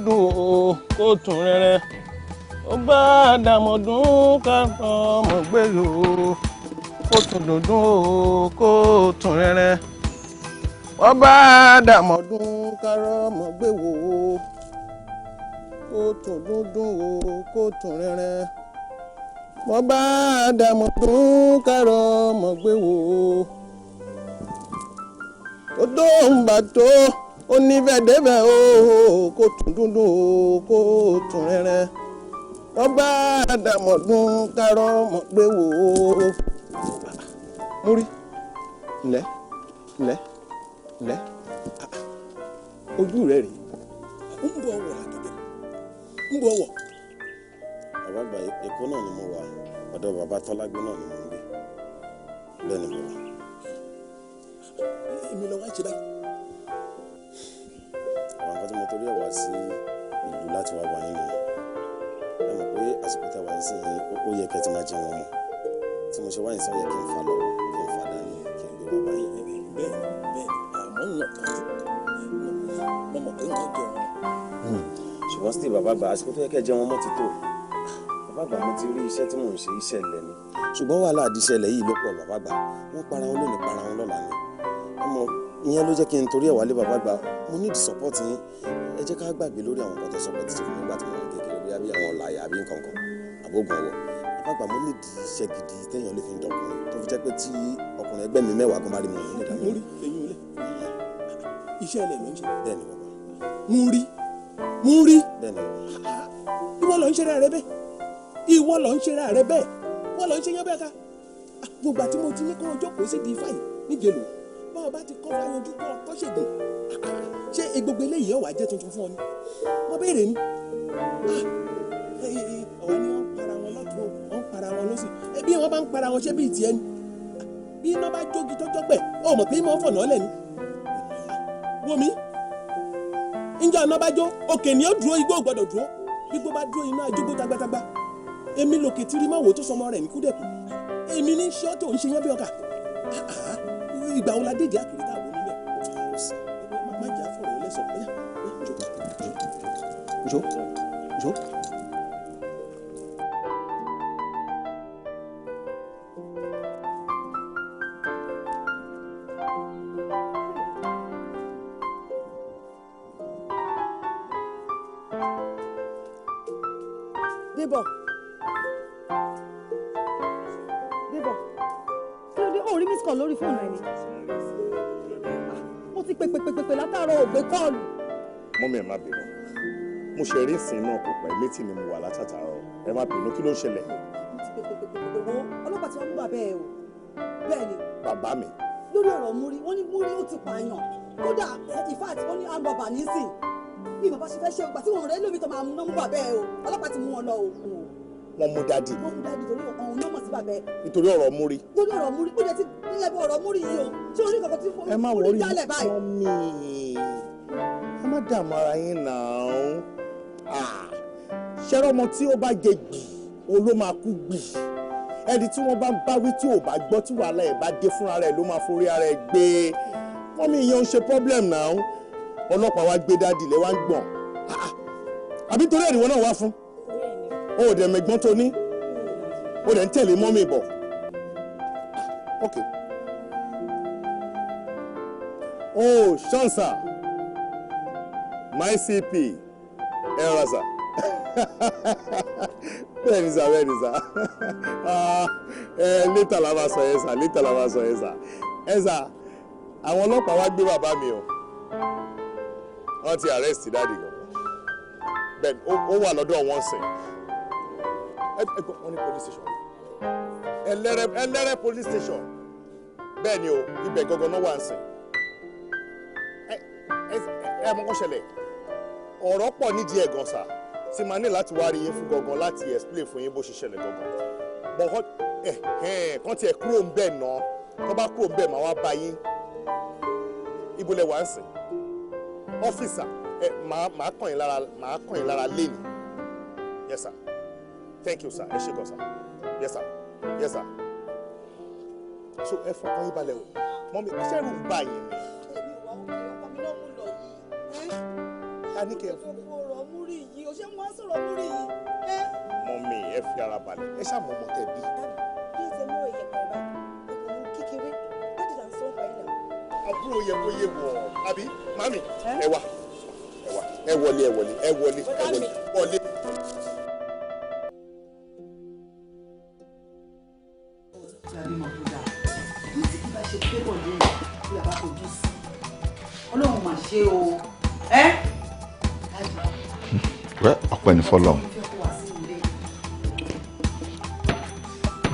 dúndún o kó tún rẹ́rẹ́. Ó bá dàmọ̀dún kárọ̀ ọmọ gbé o kó tún dúndún o kó tún rẹ́rẹ́. Ó bá dàmọ̀dún kárọ̀ ọmọ gbé wò ó kó tún dúndún o kó tún rẹ́rẹ́. Ó bá dàmọ̀dún kárọ̀ ọmọ gbé wò ó. Ó tó ń bà tó ó ní bẹ́ẹ̀ o kó tún dúndún o kó tún rẹ́rẹ́. Wọ́n bá dàmọ̀dún kárọ̀ mọ̀ pé wò ó. Múrí ǹlẹ́ ǹlẹ́ ǹlẹ́, ojú rẹ rèé. Ń bọ̀ wọ̀ látọ̀dẹ̀, ń bọ̀ wọ̀. Bàbá àgbà, Èkó náà ni mo wà, ọ̀dọ̀ bàbá Tọ́lágbé náà ni mo ń gbé. Bẹ́ẹ̀ ni bàbá. Èmi lọ wá ṣe báyìí. Àwọn nǹkan tí mo torí ẹ̀ wá sí ìlú láti wá bá yín nìyẹn. Ẹ mọ̀ pé àsìkò tá a wà ń sìn yín, ó yẹ kẹ́ ti máa jẹun ọmọ. Tí mo ṣe wáyé sí, ó yẹ kí n fà lọ́wọ́, kí n fà dání, kí n gbé wá bá yín. Bẹ́ẹ̀ bẹ́ẹ̀, àmọ́ ń nà tọ́jú mo mọ̀ pé nǹkan jẹun ọmọ. Ṣùgbọ́n still, bàbá àgbà, àsìkò tó yẹ kẹ́ jẹun ọmọ ti tó. Bàbá àgbà, mo ti rí iṣẹ́ tí mò ń ṣe, iṣẹ́ ilẹ̀ ni. Ṣùgbọ́n wàhálà àdìṣẹlẹ̀ yìí ló pọ̀, bàbá àgbà. Wọ́n para wọn lónìí, para wọn lọ́la ni. Ọmọ ìyẹn ló jẹ́ kí n torí ẹ̀ wálé, bàbá àgbà. Mo need support yín. Ẹ jẹ́ ká gbàgbé lórí àwọn nǹkan tó support ti fún mi nígbà tí mo wà ní kékeré, bóyá bí àwọn ọ̀làyà àbí nǹkan kan àbógun ọwọ́. Bàbá àgbà, mo need iṣẹ́ gidi téèyàn lè fi ń dọkùnrin, tó fi jẹ́ pé tí ọkùnrin ẹgbẹ́ mi 10 gan bá rí mi, wọ́n ní ìdá mi. Múrí, eyín olè, iṣẹ́ ilẹ̀ ló ń ṣe. Bẹ́ẹ̀ ni, bàbá. Múrí, Múrí. Bẹ́ẹ̀ ni, bàbá. Ìwọ ló ń ṣe rẹ bẹ́ẹ̀, ìwọ ló ń ṣe rẹ bẹ́ẹ̀, ìwọ ló ń ṣe yán bẹ́ẹ̀ ká. Gbogbo àti mo ti ní kó o jókòó sí di ifá yìí níjẹ̀ lò báwo bá ti kọ́ fáyanjú kọ́ kọ́ ṣègùn. Ṣé gbogbo eléyìí ọ̀wà jẹ́ tuntun fún ọ ni? Mo béèrè ni. Ọ̀wà ni wọ́n ń para wọn lọ́tún, wọ́n ń para wọn lọ́sì. Bí wọ́n bá ń para wọn, ṣé bíi tiẹ̀ ni? Bí iná bá jógi tó jọ́gbẹ̀, ó mọ̀ pé ìmọ̀ fọ̀nà ọ̀lẹ̀ ni. Wo mi, njẹ́ iná bá jó òkè ni ó dúró, igbó ò gbọ́dọ̀ dúró. Gbígbó bá dúró, iná àjógbó tagbátagba. Èmi lòkè tírí máa wò tó sọmọ rẹ̀ ní kúdẹ̀kù. Èmi ní ṣọ́ tó ń ṣe yán bí ọkà. Ìgbà wo la dédé àkèrè tá a bọ̀ níbẹ̀? Kò sí, má jà fọ̀rọ̀ lẹ́sọ̀. Bóyá njó njó njó. Débọ̀, Débọ̀, kí ló dé? Ó rí miss call lórí fóònù ẹ ni. Mo ti pè pè pè pè látàárọ̀, ò gbé call. Mummy, ẹ má bínú, mo ṣe eré ìsìn náà kò pẹ́ létí ni mo wà látàtàárọ̀. Ẹ má bínú, kí ló ń ṣẹlẹ̀? Mo ti pè pè pè pè pè. Wo, ọlọ́pàá ti wá mú bàbá ẹ o. Bẹ́ẹ̀ ni. Bàbá mi? Lórí ọ̀rọ̀ Múrí. Wọ́n ní Múrí ó ti pààyàn. Kódà, in fact, wọ́n ní armed nísìn. Bí bàbá ṣe fẹ́ ṣe ìgbà tí wọ́n rẹ́ lómi tó máa mú náà mú bàbá ẹ o. Ọlọ́pàá ti mú wọn lọ o. Wọ́n mú daddy? Wọ́n mú daddy torí òun náà mọ̀ sí bàbá ẹ. Nítorí ọ̀rọ̀ Múrí? Lórí ọ̀rọ̀ Múrí. Ó jẹ́ ti nílẹ̀ bí ọ̀rọ̀ Múrí yìí o. Ṣé orí kankan tí Ẹ má Múrí worry. jálẹ̀ báyìí? Mummy, ẹ má dààmú ara yín náà. Ṣẹ́rọ́ ọmọ tí ó bá jẹ gbì, òun ló máa kú gbì. Ẹni tí wọ́n bá ń báwí tí ò bá gbọ́, tí wàhálà ẹ̀ bá dé, fúnra rẹ̀ ló máa forí ara ẹ̀ gbé. Mummy, ìyẹn ń ṣe problem náà. Ọlọ́pàá wá gbé daddy lẹ́ wá ń gbọ̀n. Àbí torí ẹ̀ níwọ̀n náà wá fún o? Ò dẹ̀ mẹ̀gbọ́n tó ní o dẹ̀ ń tẹ̀lé mummy bọ̀. Ok, oh, Shansa, my CP, ẹ rà sà. Bẹ́ẹ̀ ni sà, bẹ́ẹ̀ ni sà. Ẹ later la máa sọ yẹn sà, later la máa sọ yẹn sà. Ẹ sà, àwọn ọlọ́pàá wá gbé bàbá mi o. Wọ́n ti arrest daddy gan. Bẹ́ẹ̀ ni, ó wà lọ́dọ̀ wọn sìn. Ẹ gbọ́, wọ́n ní police station, Ẹlẹ́rẹ́, Ẹlẹ́rẹ́ police station. Bẹ́ẹ̀ ni o, ibẹ̀ gangan náà wà ń sìn. Ẹ ẹ ẹ mọ̀ kó ṣẹlẹ̀, ọ̀rọ̀ pọ̀ nídìí ẹ̀ gan sà, tí màá ní láti wá rí yín fún gangan láti explain fún yín bó ṣe ṣẹlẹ̀ gangan. Bọ̀ ẹ ẹ kàn tiẹ̀ kúrò ń bẹ̀ náà. Tó bá kúrò ń bẹ̀, màá wá bá yín. Ibo lẹ wà ń sìn? Officer, ẹ màá kàn yín lára, màá kàn yín lára lénìí. Yes sir, thank you sir. Ẹ ṣé gan sir. Yes sir, yes sir. So ẹ fọkàn yín balẹ̀ o. Mummy, ṣẹ́rù ń bà yín ni? Èmi ìwà òkè ọkọ mi náà mú lọ yìí. Ta ní kẹ́ ẹ Ọ̀rọ̀ ṣé wọ́n sọ̀rọ̀ lórí yìí. Mọ́mí ẹ fi ara balẹ̀, ẹ ṣáà mọ ọmọ tẹ bí. Bí ẹ ti mú ìyẹ̀pẹ̀ báyìí, ọkùnrin kékeré, láti là ń sọ pa yìí náà. Àbúrò yẹ kó yé wọ̀ àbí mami ẹ wá ẹ wá ẹ wọlé ẹ wọlé ẹ wọlé ẹ wọlé wọlé. Ọlọ́run mà ṣe o ẹ́. Wẹ́ ọpẹ́ ní fọ́lọ́run.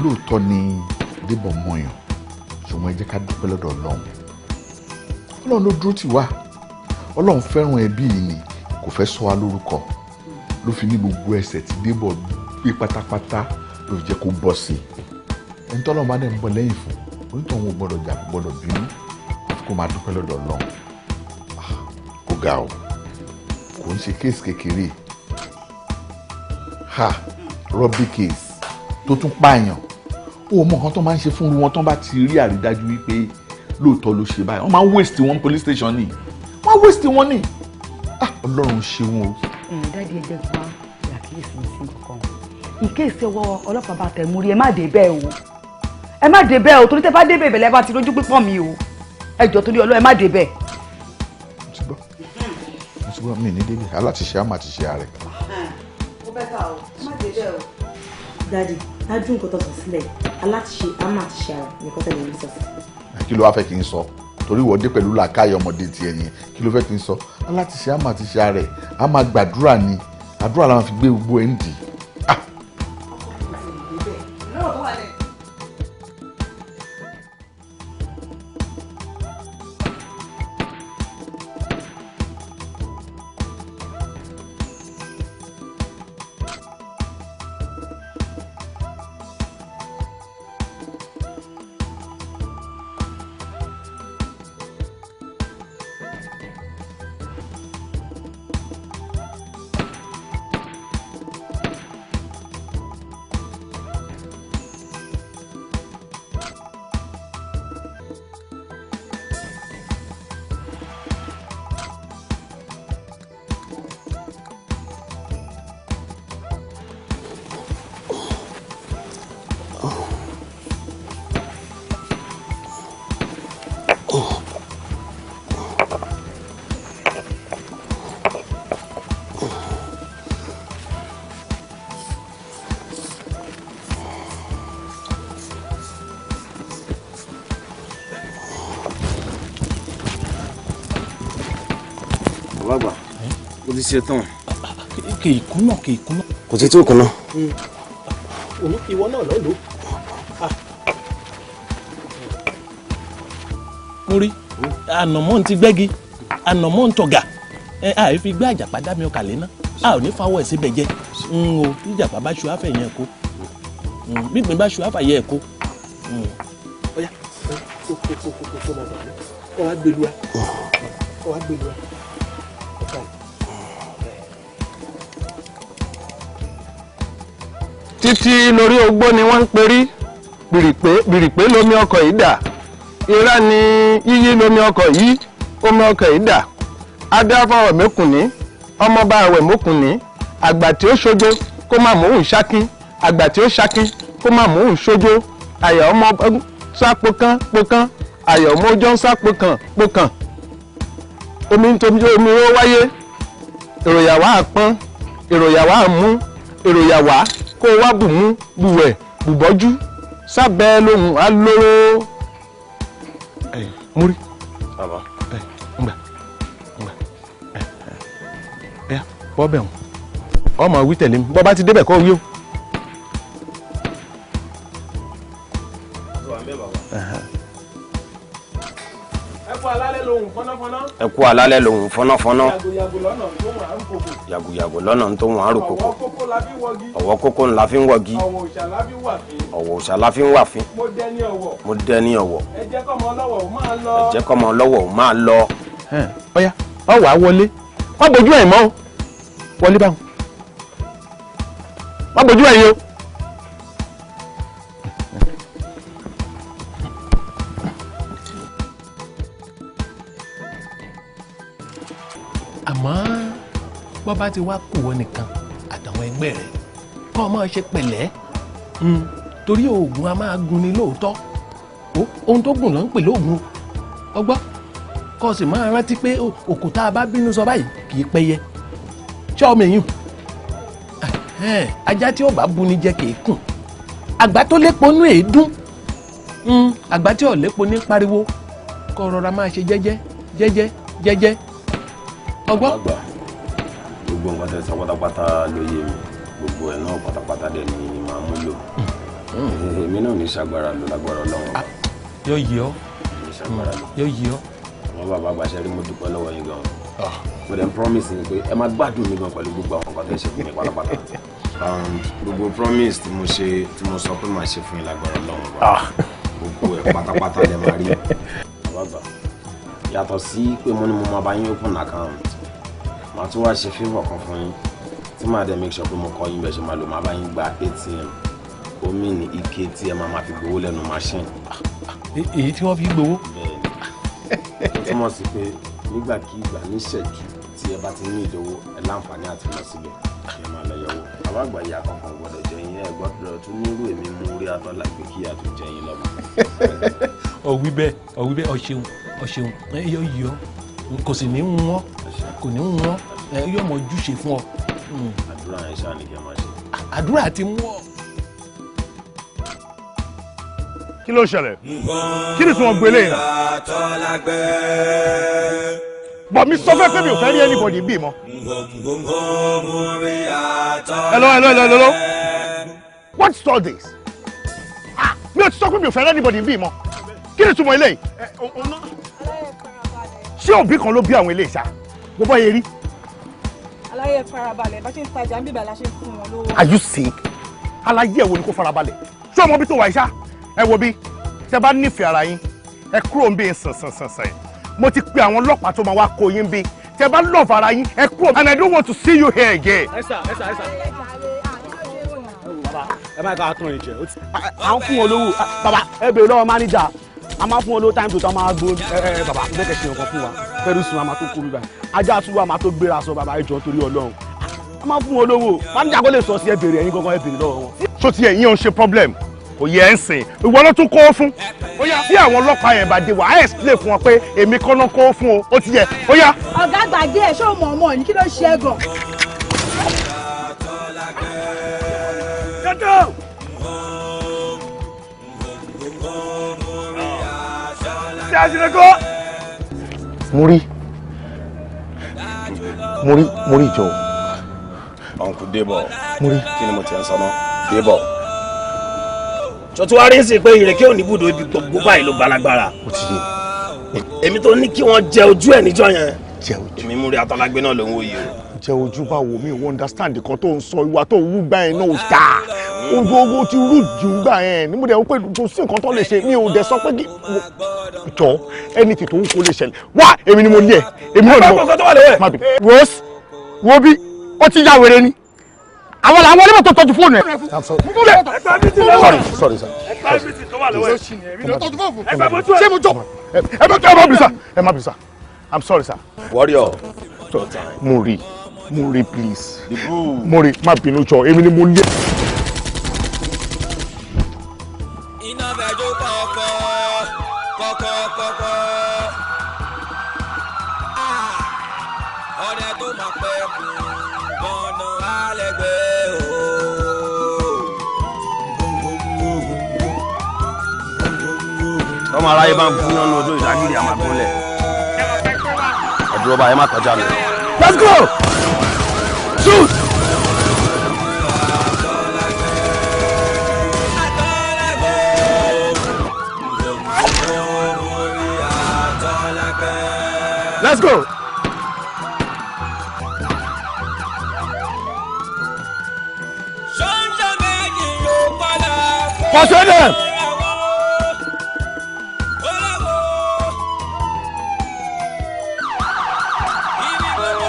Lóòótọ́ ni Débọ̀ mọ̀yàn, ṣùgbọ́n ẹ jẹ́ ká dúpẹ́ lọ́dọ̀ Ọlọ́run. Ọlọ́run ló dúró tì wá. Ọlọ́run fẹ́ràn ẹbí yìí ni kò fẹ́ sọ wá lórúkọ. Ló fi ní gbogbo ẹsẹ̀ tí Débọ̀ gbé pátápátá ló fi jẹ́ kó bọ́ sí i. Ẹni tọ́lọ́run bá dẹ̀ ń bọ̀ lẹ́yìn fún, onítọ̀hún ò gbọ́dọ̀ jà, kò gbọ́dọ̀ bínú, àfi kó máa dúpẹ́ lọ́dọ̀ Ọlọ́run. Kò ga o, kò ń ṣe kéèsì kékeré, ha, rọ́bì kéèsì tó tún pààyàn. Ó mọ nǹkan tó máa ń ṣe fún wọn tó bá ti rí àrídájú wípé lóòótọ́ ló ṣe báyìí, wọ́n máa ń waste wọn police station ni, wọ́n waste wọn ni. Ah, Ọlọ́run ṣeun o. Dáàdi ẹ jẹ́ kí wọ́n ṣàkíyèsí sí nǹkan ìkéèsì ọwọ́ ọlọ́pàá bá tẹ̀ mú rí, ẹ má dé bẹ́ẹ̀ o, ẹ má dé bẹ́ẹ̀ o, torí tẹ́ bá dé bẹ́ẹ̀ bẹ̀lẹ́ bá ti rójú pípọ́n mi o, ẹ jọ̀ọ́ torí Ọlọ́run ẹ má dé bẹ́ẹ̀. Mo ti gbọ́, mi ní débi alátiṣe á máa ti ṣe ààrẹ. Ó bẹ́ ká o, ẹ má dé bẹ́ẹ̀ o. Dáàdi, dájú nǹkan tó sọ sílẹ̀, alátiṣe á máa ti ṣe ara nǹkan tẹ̀lé ní sọ sí. Kí ló wá fẹ́ kí n sọ? Torí ìwọ dé pẹ̀lú làákàyè ọmọdé tiẹ̀ nìyẹn, kí ló fẹ́ kí n sọ? Alátiṣe á máa ti ṣe ààrẹ, á máa gbàdúrà ni, àdúrà la máa fi gbé gbogbo ẹ̀ ń dì í. Bàbá àgbà, mo ti ṣe tán. Kì í kúnná, kì í kúnná. Kò tí tó kúnná. Ìwọ náà lọ lò ó. Mo rí ànàmọ́ ń ti gbẹ́gi, ànàmọ́ ń tọ̀gà, àì fi gbé àjàpá dá mi ọkà léná, a ò ní fawọ́ ẹ̀ síbẹ̀ jẹ́. N o bí ìjàpá bá ṣu àfẹ̀yìn ẹ̀ kó, gbígbín bá ṣu àfàyẹ̀ ẹ̀ kó. Ọ̀yá kó kó kó kó kó máa bọ̀ ní kó wá gbẹlúwa, kó wá gbẹlúwa. Títí lórí ogbó ni wọ́n ń perí, bìrìpé bìrìpé lomi ọkọ̀ yìí dà, irá ni yíyí lomi ọkọ̀ yìí, omi ọkọ̀ yìí dà. Adáfọwọ̀ mẹ́kùnní, ọmọọba àwẹ̀ mọ́kùnní, àgbà tí ó ṣojo kó má mò ń ṣákín, àgbà tí ó ṣákín kó má mò ń ṣojo, àyà ọmọ sá pokán pokán, àyà ọmọ ọjọ́ ń sá pokàn pokàn. Omi ń tomi omi ó wáyé, èròyà wá pọ́n, èròyà wá mú, èròyà wá kó wá bùmú bùwẹ̀ bùbọ́jú sábẹ́ lóhùn á lóró. Múrí. Bàbá. Ngbà ngbà ẹ bọ́ bẹ̀ wọ́n ọmọ wí tẹ̀lé mi, bọ́ bá ti débẹ̀ kọ́ wí o. Ẹ kú alálẹ̀ lóhùn fọ́náfọ́ná. Ẹ kú alálẹ̀ lóhùn fọ́náfọ́ná. Yàgòyàgò lọ́nà tó wọ́n àrùn kòkò. Yàgòyàgò lọ́nà tó wọ́n àrùn kòkò. Ọ̀wọ́ kókó la fi wọ́gi. Ọ̀wọ́ kókó la fi ń wọ́gi. Ọ̀wọ̀ òòṣà la fi wà fín. Ọ̀wọ̀ òòṣà la fi ń wà fín. Mo dẹni ọ̀wọ̀. Mo dẹni ọ̀wọ̀. Ẹ jẹ́ kọ́mọ ọlọ́wọ̀ ò máa lọ. Ẹ jẹ́ kọ́mọ ọlọ́wọ̀ ò máa lọ. Ọ̀yá ọ wàá wọlé, má bójú ẹ̀ mọ́ o, wọlé báwọn, má bójú ẹ̀ yìí o. Àmọ́ Bọ́ bá ti wá kù wọ́n nìkan àtàwọn ẹgbẹ́ rẹ̀ kọ́ ọ máa ṣe pẹ̀lẹ́, torí oògùn a máa gun ni lóòótọ́. Ohun tó gùn ló ń pè lóògùn ọgbọ́. Kọ́ ọ sì máa rántí pé òkúta bá bínú sọ báyìí kì í pẹ́yẹ. Ṣé ọmọ èyí ajá tí ó bá bu ni jẹ kì í kùn. Àgbà tó lépo nú èédún, àgbà tí ò lépo ní pariwo. Kọ́ rọra máa ṣe jẹ́jẹ́ jẹ́jẹ́ jẹ́jẹ́ ọgbọ́n. Àgbà, gbogbo nǹkan tẹ́ sọ pátápátá ló yé mi, gbogbo ẹ̀ náà pátápátá dẹ̀ ni màá mú lò. Èmi náà ní ṣàgbára lò lágbára Ọlọ́run. Yóò yí ọ, yóò yí ọ. Àwọn bàbá àgbàṣe rí, mo dúpẹ́ lọ́wọ́ yín gan-an. Mo dẹ̀ promise yín pé ẹ máa gbádùn mi gan pẹ̀lú gbogbo àwọn nǹkan tẹ́ ṣe fún mi pátápátá. Gbogbo promise tí mo ṣe, tí mo sọ pé màá ṣe fún yín lágbára Ọlọ́run, gbogbo ẹ̀ pátápátá lẹ máa rí. Bàbá àgbà, yàtọ̀ sí pé mo ní mo máa bá yín open account, màá tún wá ṣe favour kan fún yín tí màá dẹ̀ make sure pé mo kọ́ yín bẹ́ẹ̀ ṣe máa lò. Máa bá yín gba ATM, omi ní ike tí ẹ máa fi gbowó lẹ́nu machine. Èyí tí wọ́n fi gbowó. Bẹ́ẹ̀ni, ó túmọ̀ sí pé nígbàkigbà níṣẹ́jú tí ẹ bá ti ní ìdówó, ẹ láǹfààní àti lọ síbẹ̀ kí ẹ máa lọ yọwọ́. Bàbá àgbà, ìyá kankan gbọ́dọ̀ jẹ yín. Ẹ gbọ́dọ̀ tún nírú èmi mú orí atọ́lá pé kí ìyá tó jẹ yín lọ́mọ. Ọ̀wí bẹ́ẹ̀, ọ̀wí bẹ́ẹ̀. Ọ̀ṣeun, ọ̀ṣeun. Yóò yọ, kò sì ní ń wọ́n, kò ní ń wọ́n, yóò mọ ojúṣe fún ọ. Àdúrà yẹn ṣáà ní kí ẹ máa ṣe. Àdúrà ti mú ọ. Kí ló ṣẹlẹ̀? Kí ni tí wọ́n gbélé yìí náà? Bọ̀ mi sọ fẹ́ pé mi ò fẹ́ rí anybody bí mọ́. Hello, hello, hello, hello. What's all this? Ah, mi ò ti sọ pé mi ò fẹ́ rí anybody bí mọ́. Kí ni túmọ̀ eléyìí? Ṣé òbí kan ló bí àwọn eléyìí ṣá? Mo bọ́ yẹ rí. Aláyẹ, farabalẹ̀. Bá ṣe ń tajà ń bíbà la ṣe ń fún wọn lówó. Are you sick? Aláyé ẹ̀ wo ni kò farabalẹ̀? Ṣé ọmọ bí tó wà yìí ṣá? Ẹ wo bí tẹ bá nífẹ̀ẹ́ ara yín, ẹ kúrò ń bí sàn sàn sàn sàn. Mo ti pe àwọn ọlọ́pàá tó máa wá kó yín bí. Tẹ bá love ara yín, ẹ kúrò, and I don't want to see you here again. Ẹ sà, ẹ sà, ẹ sà. Bàbá, ẹ má ká tán ìjẹ, à ń fún wọn lówó. Bàbá, ẹ bèrè lọ́wọ́ máníjà, a máa fún wọn lówó time to time, máa gbó. Ẹ ẹ bàbá, mo fẹ́ kẹ́ ṣe nǹkan fún wa. Fẹ́rù sùn, a máa tó kó mi báyìí, ajá tún wa máa tó gbéra sọ. Bàbá, ẹ jọ̀ọ́, torí Ọlọ́run, a máa fún wọn lówó. Máníjà kó lè sọ sí, ẹ bèrè, ẹ̀yin gangan ẹ bèrè lọ́wọ́ wọn. So ti ẹ̀yin ò ń ṣe problem, kò yẹ ẹ́ ń sìn. Ìwọ ló tún kó fún. Ó yá, tí àwọn ọlọ́pàá yẹn bá dé, wà á explain fún wọn pé èmi kọ́ náà kó fún o. Ó ti yẹ, ó yá. Ọ̀gá, gbàgbé ẹ̀. Ṣé o mọ̀ ọmọ ní kí ló ṣe é gan? Get down! Ṣé a ṣe lè kó? Mo rí, mo rí, mo rí ìjọ. Uncle Débọ̀. Mo rí. Kí ni mo ti ń sọ náà? Débọ̀, tó tún wá rí sí pé ìrèké ò ní bùdó ibi gbogbo báyìí ló balagbára. Ó ti yé. Èmi tó ní kí wọ́n jẹ ojú ẹ̀ níjọ́ yẹn. Jẹ ojú. Èmi múrí atọ́lágbé náà ló ń wò yìí o. Jẹ ojú bá wò mí, ò understand nǹkan tó ń sọ. Ìwà tó ń wú gbà yẹn náà ò dáa. Ojú owó ti rú jù gbà yẹn ní mo dẹ̀ wọ́n pé kò sí nǹkan tó lè ṣe. Mi ò dẹ̀ sọ pé kí jọ ẹni tí tó ń kó lè ṣẹlẹ̀ wá. Èmi ni mo lé ẹ, èmi náà ni mo má bínú. Rose, wo bí ó ti ya wèrè ni àwọn làwọn onímọ̀ tó tọ́jú fóònù ẹ̀. Sorry, sorry sir. Ṣé mo jọ ẹ bá ẹ má bínú sir, ẹ má bínú sir, I'm sorry, sir. Warrior. Mo rí, mo rí, please, mo rí, má bínú jọ, èmi ni mo lé. Iná fẹjú kọ̀ọ̀kọ̀ kọ̀kọ̀ kọ̀kọ̀. Ọdẹ tó máa pẹ́ kú gbọ̀nà alẹ́gbẹ́ o. Tọ́mọ aráyé bá ń gúnyán ní odó ìdágìrì àmà gúnlẹ̀. Ẹ dúró báyìí, ẹ má kọjá mi. Let's go, shoot. Let's go. Ṣọ́nṣọ́ méjì ló padà Pursue them. Olówó. Ibi gbogbo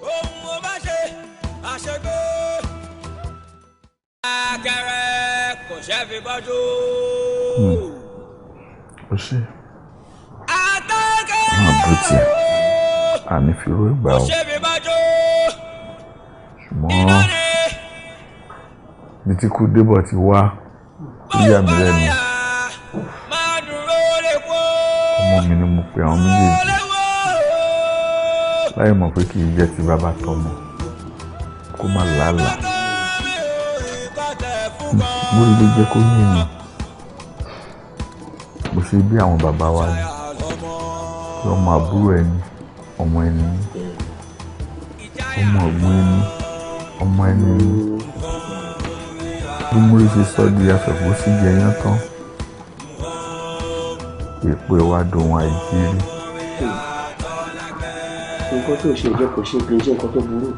ohun ó bá ṣe àṣegbé. Akẹrẹ kò ṣe fi bọ́jú. Ó ṣe máa bó tiẹ̀ àní fi rú ìgbà o. Ṣe fi bọ́jú. Ṣùgbọ́n bí tí kú débọ̀ ti wá, ó yà mí lẹ́nu. Ọmọ mi ni mo pe àwọn méjèèjì, láì mọ̀ pé kì í jẹ́ ti bàbá tọmọ kó má làálàá. Múrí ló jẹ́ kó yé mi bó ṣe bí àwọn bàbá wa ni kí ọmọ àbúrò ẹni, ọmọ ẹni ní, ọmọ ọ̀gbun ẹni, ọmọ ẹni ní. Bí Múrí ṣe sọ di afẹ̀fọ́ jẹyán tán, èpè wa dòun àìjírí. Nǹkan tí ò ṣe ìjẹ́ kò ṣe kì í ṣe nǹkan tó burú.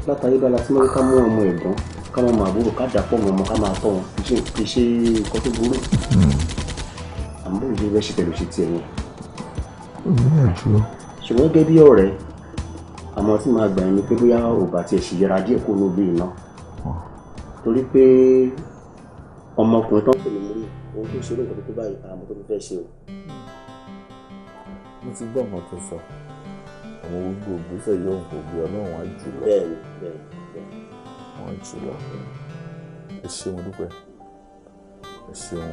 Látàrí bá la tí wọ́n ká mú ọmọ ẹ̀gbọ́n, ká mọ àbúrò, ká dàpọ̀ mọ́ ọmọ, ká máa tọ́ wọn, kì í ṣe nǹkan tó burú. Àmọ́ bóun ṣe fẹ́ ṣe pẹ̀lú ṣe tiẹ̀ yẹn. Ó gbìyànjú. Ṣùgbọ́n gẹ́gẹ́ bí ọ̀rẹ́, àmọ́ tí màá gbà yín ni pé bóyá ò bá tiẹ̀ ṣì yẹra díẹ̀ kó ló bí iná. Torí pé ọmọkùnrin tó ń pè ní Múrí, ohun tó ṣe lóòótọ́ tó báyìí, àmọ́ tó fẹ́ ṣe o. Mo ti gbọ́ nǹkan tó sọ. Àwọn gbogbo ìgbésẹ̀ yóò kò gbé Ọlọ́run á jù lọ. Bẹ́ẹ̀ni, bẹ́ẹ̀ni, bẹ́ẹ̀ni. Wọ́n á jù lọ. Ẹ ṣeun dúpẹ́. Ẹ ṣeun.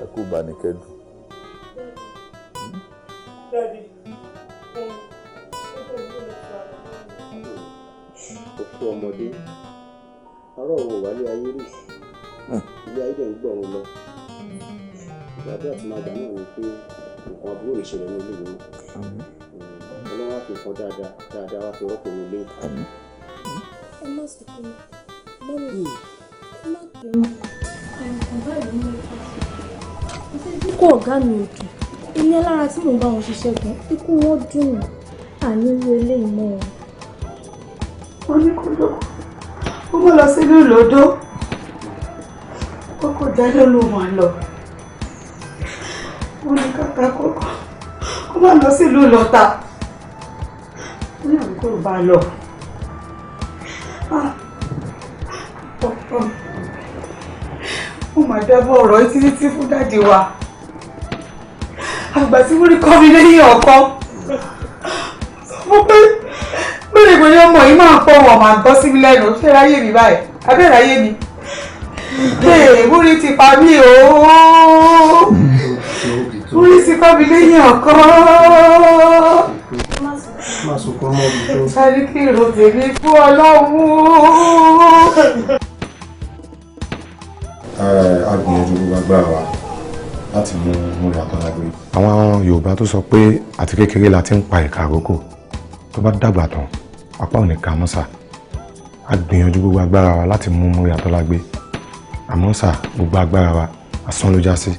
Ẹ kú ìbánikẹ́dùn. Daddy. Òkú ọmọdé, ará ọ̀run ò wálé ayé rí, ilé ayé dẹ̀ ń gbọ̀run lọ. Ìgbàdúrà tí máa gbà náà ni pé nǹkan aburú ò ní ṣẹlẹ̀ ní ilé yìí mọ́. Ọlọ́run á fi nǹkan dáadáa dáadáa wá fi rọ́pò ní ilé. Ẹ má sunkún mọ́, mummy, ẹ má bínú. Àìsàn báyìí ló ń fà sí. Ikú ọ̀gá mi ò dùn. Èmi alára tí mò ń bá wọn ṣiṣẹ́ gan, ikú wọn dùn mí. Àní irú eléyìí mọ́ wọn. Ó ní kó lọ, ó mọ̀ lọ sínú ìlódó, ó kò dájọ́ ló wà lọ. Ó ní kàkà kókó kó má lọ sílùú lọ́tà, ó ní àbíkó ló bá lọ. Ó mà dábọ̀ ọ̀rọ̀ yìí títí tí fún daddy wa. Àgbà tí wọ́n rí kọ́ mi lẹ́yìn ọ̀kan sọ fún pé bẹ́ẹ̀ bóyá ọmọ yìí máa ń pọ̀ wọ̀n máa gbọ́ sí mi lẹ́nu. Ṣé ráyè mi báyìí? Abẹ́ ráyè mi. Múrí ti pa mí o, Múrí ti kọ́ mi lẹ́yìn ọ̀kan. Má sunkún mọ́ mi tó. Sáré kí èrò tèmi fún Ọlọ́run. A gbìyànjú gbogbo agbára wa láti mú Múrí Atọ́lágbé. Àwọn Yorùbá tó sọ pé àti kékeré la ti ń pa ìka àrókò, tó bá dàgbà tán apá ò ní ká mọ́ sà. A gbìyànjú gbogbo agbára wa láti mú Múrí Atọ́lágbé, àmọ́ sà, gbogbo agbára wa asán ló já sí.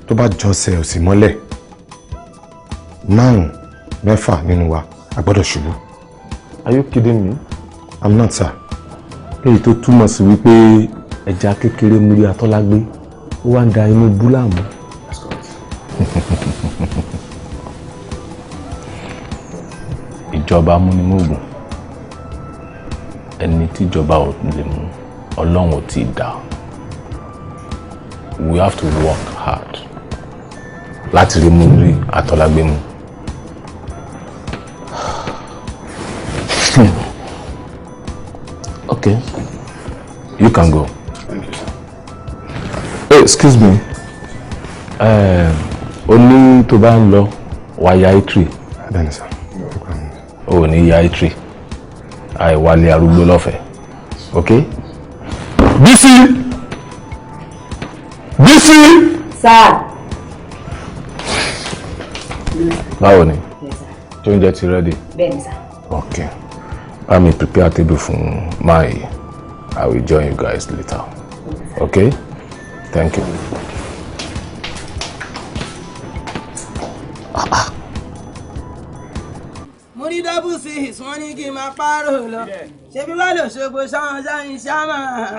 Tó bá jọsẹ̀ òsì mọ́lẹ̀, márùn mẹ́fà nínú wa a gbọ́dọ̀ ṣubú. Are you kidding me? I'm not, sir. Èyí tó túmọ̀ sí wípé ẹja kékeré Múrí Atọ́lágbé ó wá ń da inú bú láàmú. Ìjọba amúnimóògùn, ẹni tíjọba ò lè mú, Ọlọ́run ò tí ì dá. We have to work hard láti rí Múrí Atọ́lágbé mú. Okay, you can go. Thank you, sir. Hey, excuse me. Ó ní tó bá ń lọ wá ya itri. Bẹ́ẹ̀ni sir. O ò ní ya itri, àìwálé arúgbó lọ́fẹ̀ẹ́. Okay? Bísí! Bísí! Sir. Báwo ni? Yes, sir. Ṣé oúnjẹ ti ready? Bẹ́ẹ̀ni sir. Okay. Bá mi prepare table fún máa. I will join you guys later. Okay? Thank you. Mo rí double six, wọ́n ní kí n máa pààrọ̀ lọ. Ṣebí wàá lè ṣògbó ṣáwọn ṣáyìn ṣáàmà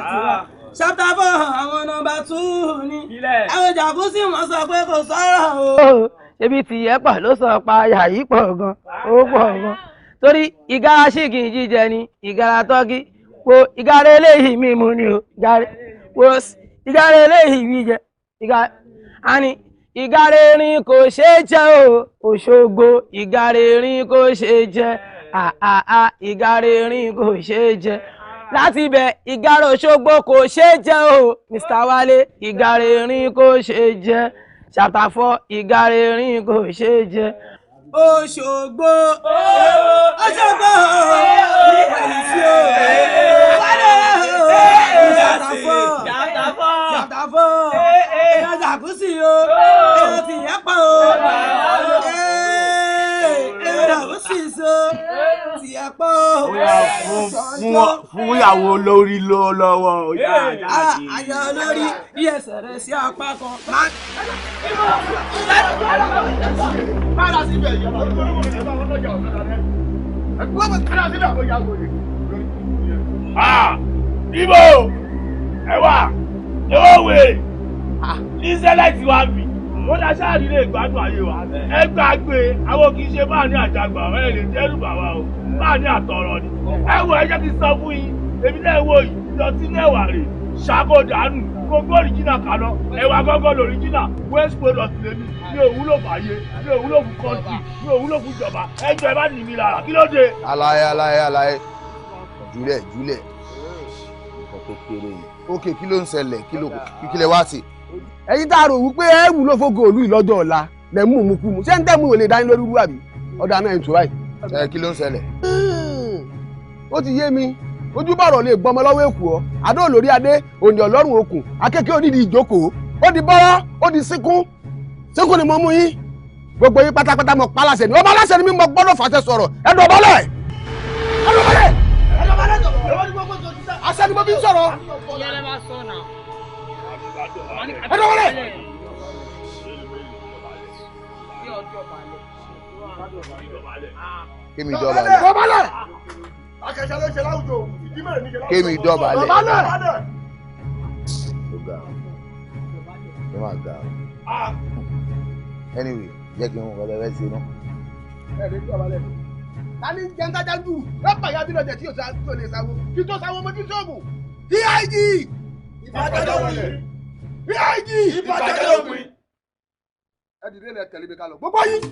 tiwa. Chapter 4, àwọn number 2 ni. Àwọn jàkúsì wọ́n sọ pé kò sọ̀rọ̀ o. Ṣebí tìyẹ́ pọ̀ ló sọ pa àyà yìí pọ̀ gan, ó pọ̀ gan. Torí ìgara ṣìgì jíjẹ ni, ìgara tọ́kí, wo ìgara eléyìí mímu ni o, wo ìgara eléyìí jíjẹ, ìgara àní ìgara erin kò ṣeé jẹ o, Òṣogbo ìgara erin kò ṣeé jẹ. Ìgárá erin kò ṣeé jẹ. Láti ibẹ̀ Ìgárá Òṣogbo kò ṣeé jẹ o. Mr. Wálé, ìgárá erin kò ṣeé jẹ. Chapter 4, ìgárá erin kò ṣeé jẹ. Òṣogbo, Òṣogbo, ìwẹ̀lì o. Wálé o. Chapter 4, Chapter 4, èèyàn jàkúsì o, èèyàn tìyẹ́ pa o, èèyàn jàkúsì so, tìyẹ́ pa o. Fún ìyàwó olórí lọ́wọ́. Àyà olórí bí ẹsẹ̀ rẹ̀ sí apá kan. Ibo ẹ wà ewé wèrè ní sẹ́lẹ̀tì wa bì wọ́n dá sáàrí lè gbádùn ayé wa. Ẹ gbàgbé àwọn kì í ṣe máa ní àjàgbà ẹ lè dẹ́rù bàbá o, máa ní àtọ̀rọ̀ ni. Ẹ wo, ẹ jẹ́ kí n sọ fún yín, èmi náà wo yìí ìdọ̀tí náà wà rè ṣàkódàánù gbogbo òrìjìnà kaná ẹwà gángan lòrìjìnà waste product lèmi. Mi ò wúlò fàyè, mi ò wúlò fún kọ́ńtì, mi ò wúlò fún ìjọba. Ẹ jọ ẹ má nì mí lára, kí ló dé. Alaye alaye alaye, jùlẹ̀ jùlẹ̀, nǹkan tó kéré yìí. Ok, kí ló ń ṣẹlẹ̀? Kí ló kí lẹ wá sí? Ẹ̀yin tá a rò wípé ẹ wúlò fógo òlú ìlọ́jọ́ ọ̀la lẹ mú mú kú mu, ṣé ń tẹ́ mú ò lè dání lórí rú àbí ọ̀dà náà ń tó báyìí. Ẹ kí ló ń ṣẹlẹ̀? Ó ti yé mi, ojúbọ̀rọ̀ lè gbọmọ lọ́wọ́ èkó ọ, adó olórí adé òǹdè ọlọ́run okùn akéèké onídìí ìjókòó, ó di bọ́rọ́, ó di sínkún sínkún ni mo mú yín gbogbo yín pátápátá. Mo pa láṣẹ ni, ọba aláṣẹ ni mi, mo gbọ́dọ̀ fàṣẹ sọ̀rọ̀. Ẹ dọ̀bálẹ̀, ẹ dọ̀bálẹ̀, ẹ dọ̀bálẹ̀, àṣẹ ni mo fi ń sọ̀rọ̀, ẹ dọ̀bálẹ̀. Kémi dọ̀bálẹ̀. Dọ̀bálẹ̀. Akẹ́ṣẹ́ ló ṣe láwùjọ, ìdí mẹ́rin ní ṣe láwùjọ. Kémi dọ̀bálẹ̀. Dọ̀bálẹ̀. Ó ga ọ, ẹ máa ga ọ. Anyway, jẹ́ kí n wọ́n kọ́tà fẹ́ ṣe náà. Ẹ lè dọ̀bálẹ̀. Ta ni jẹ́ńtájá jù lọ́pàá ìyá bí lọ́jẹ̀ tí yóò lè sáwó kí tó sáwó mojú sóògùn. DIG. Ìbàjẹ́ lópin. DIG. Ìbàjẹ́ lópin. Ẹ dìde lẹ tẹ̀lé mi ká lọ gbogbo yín.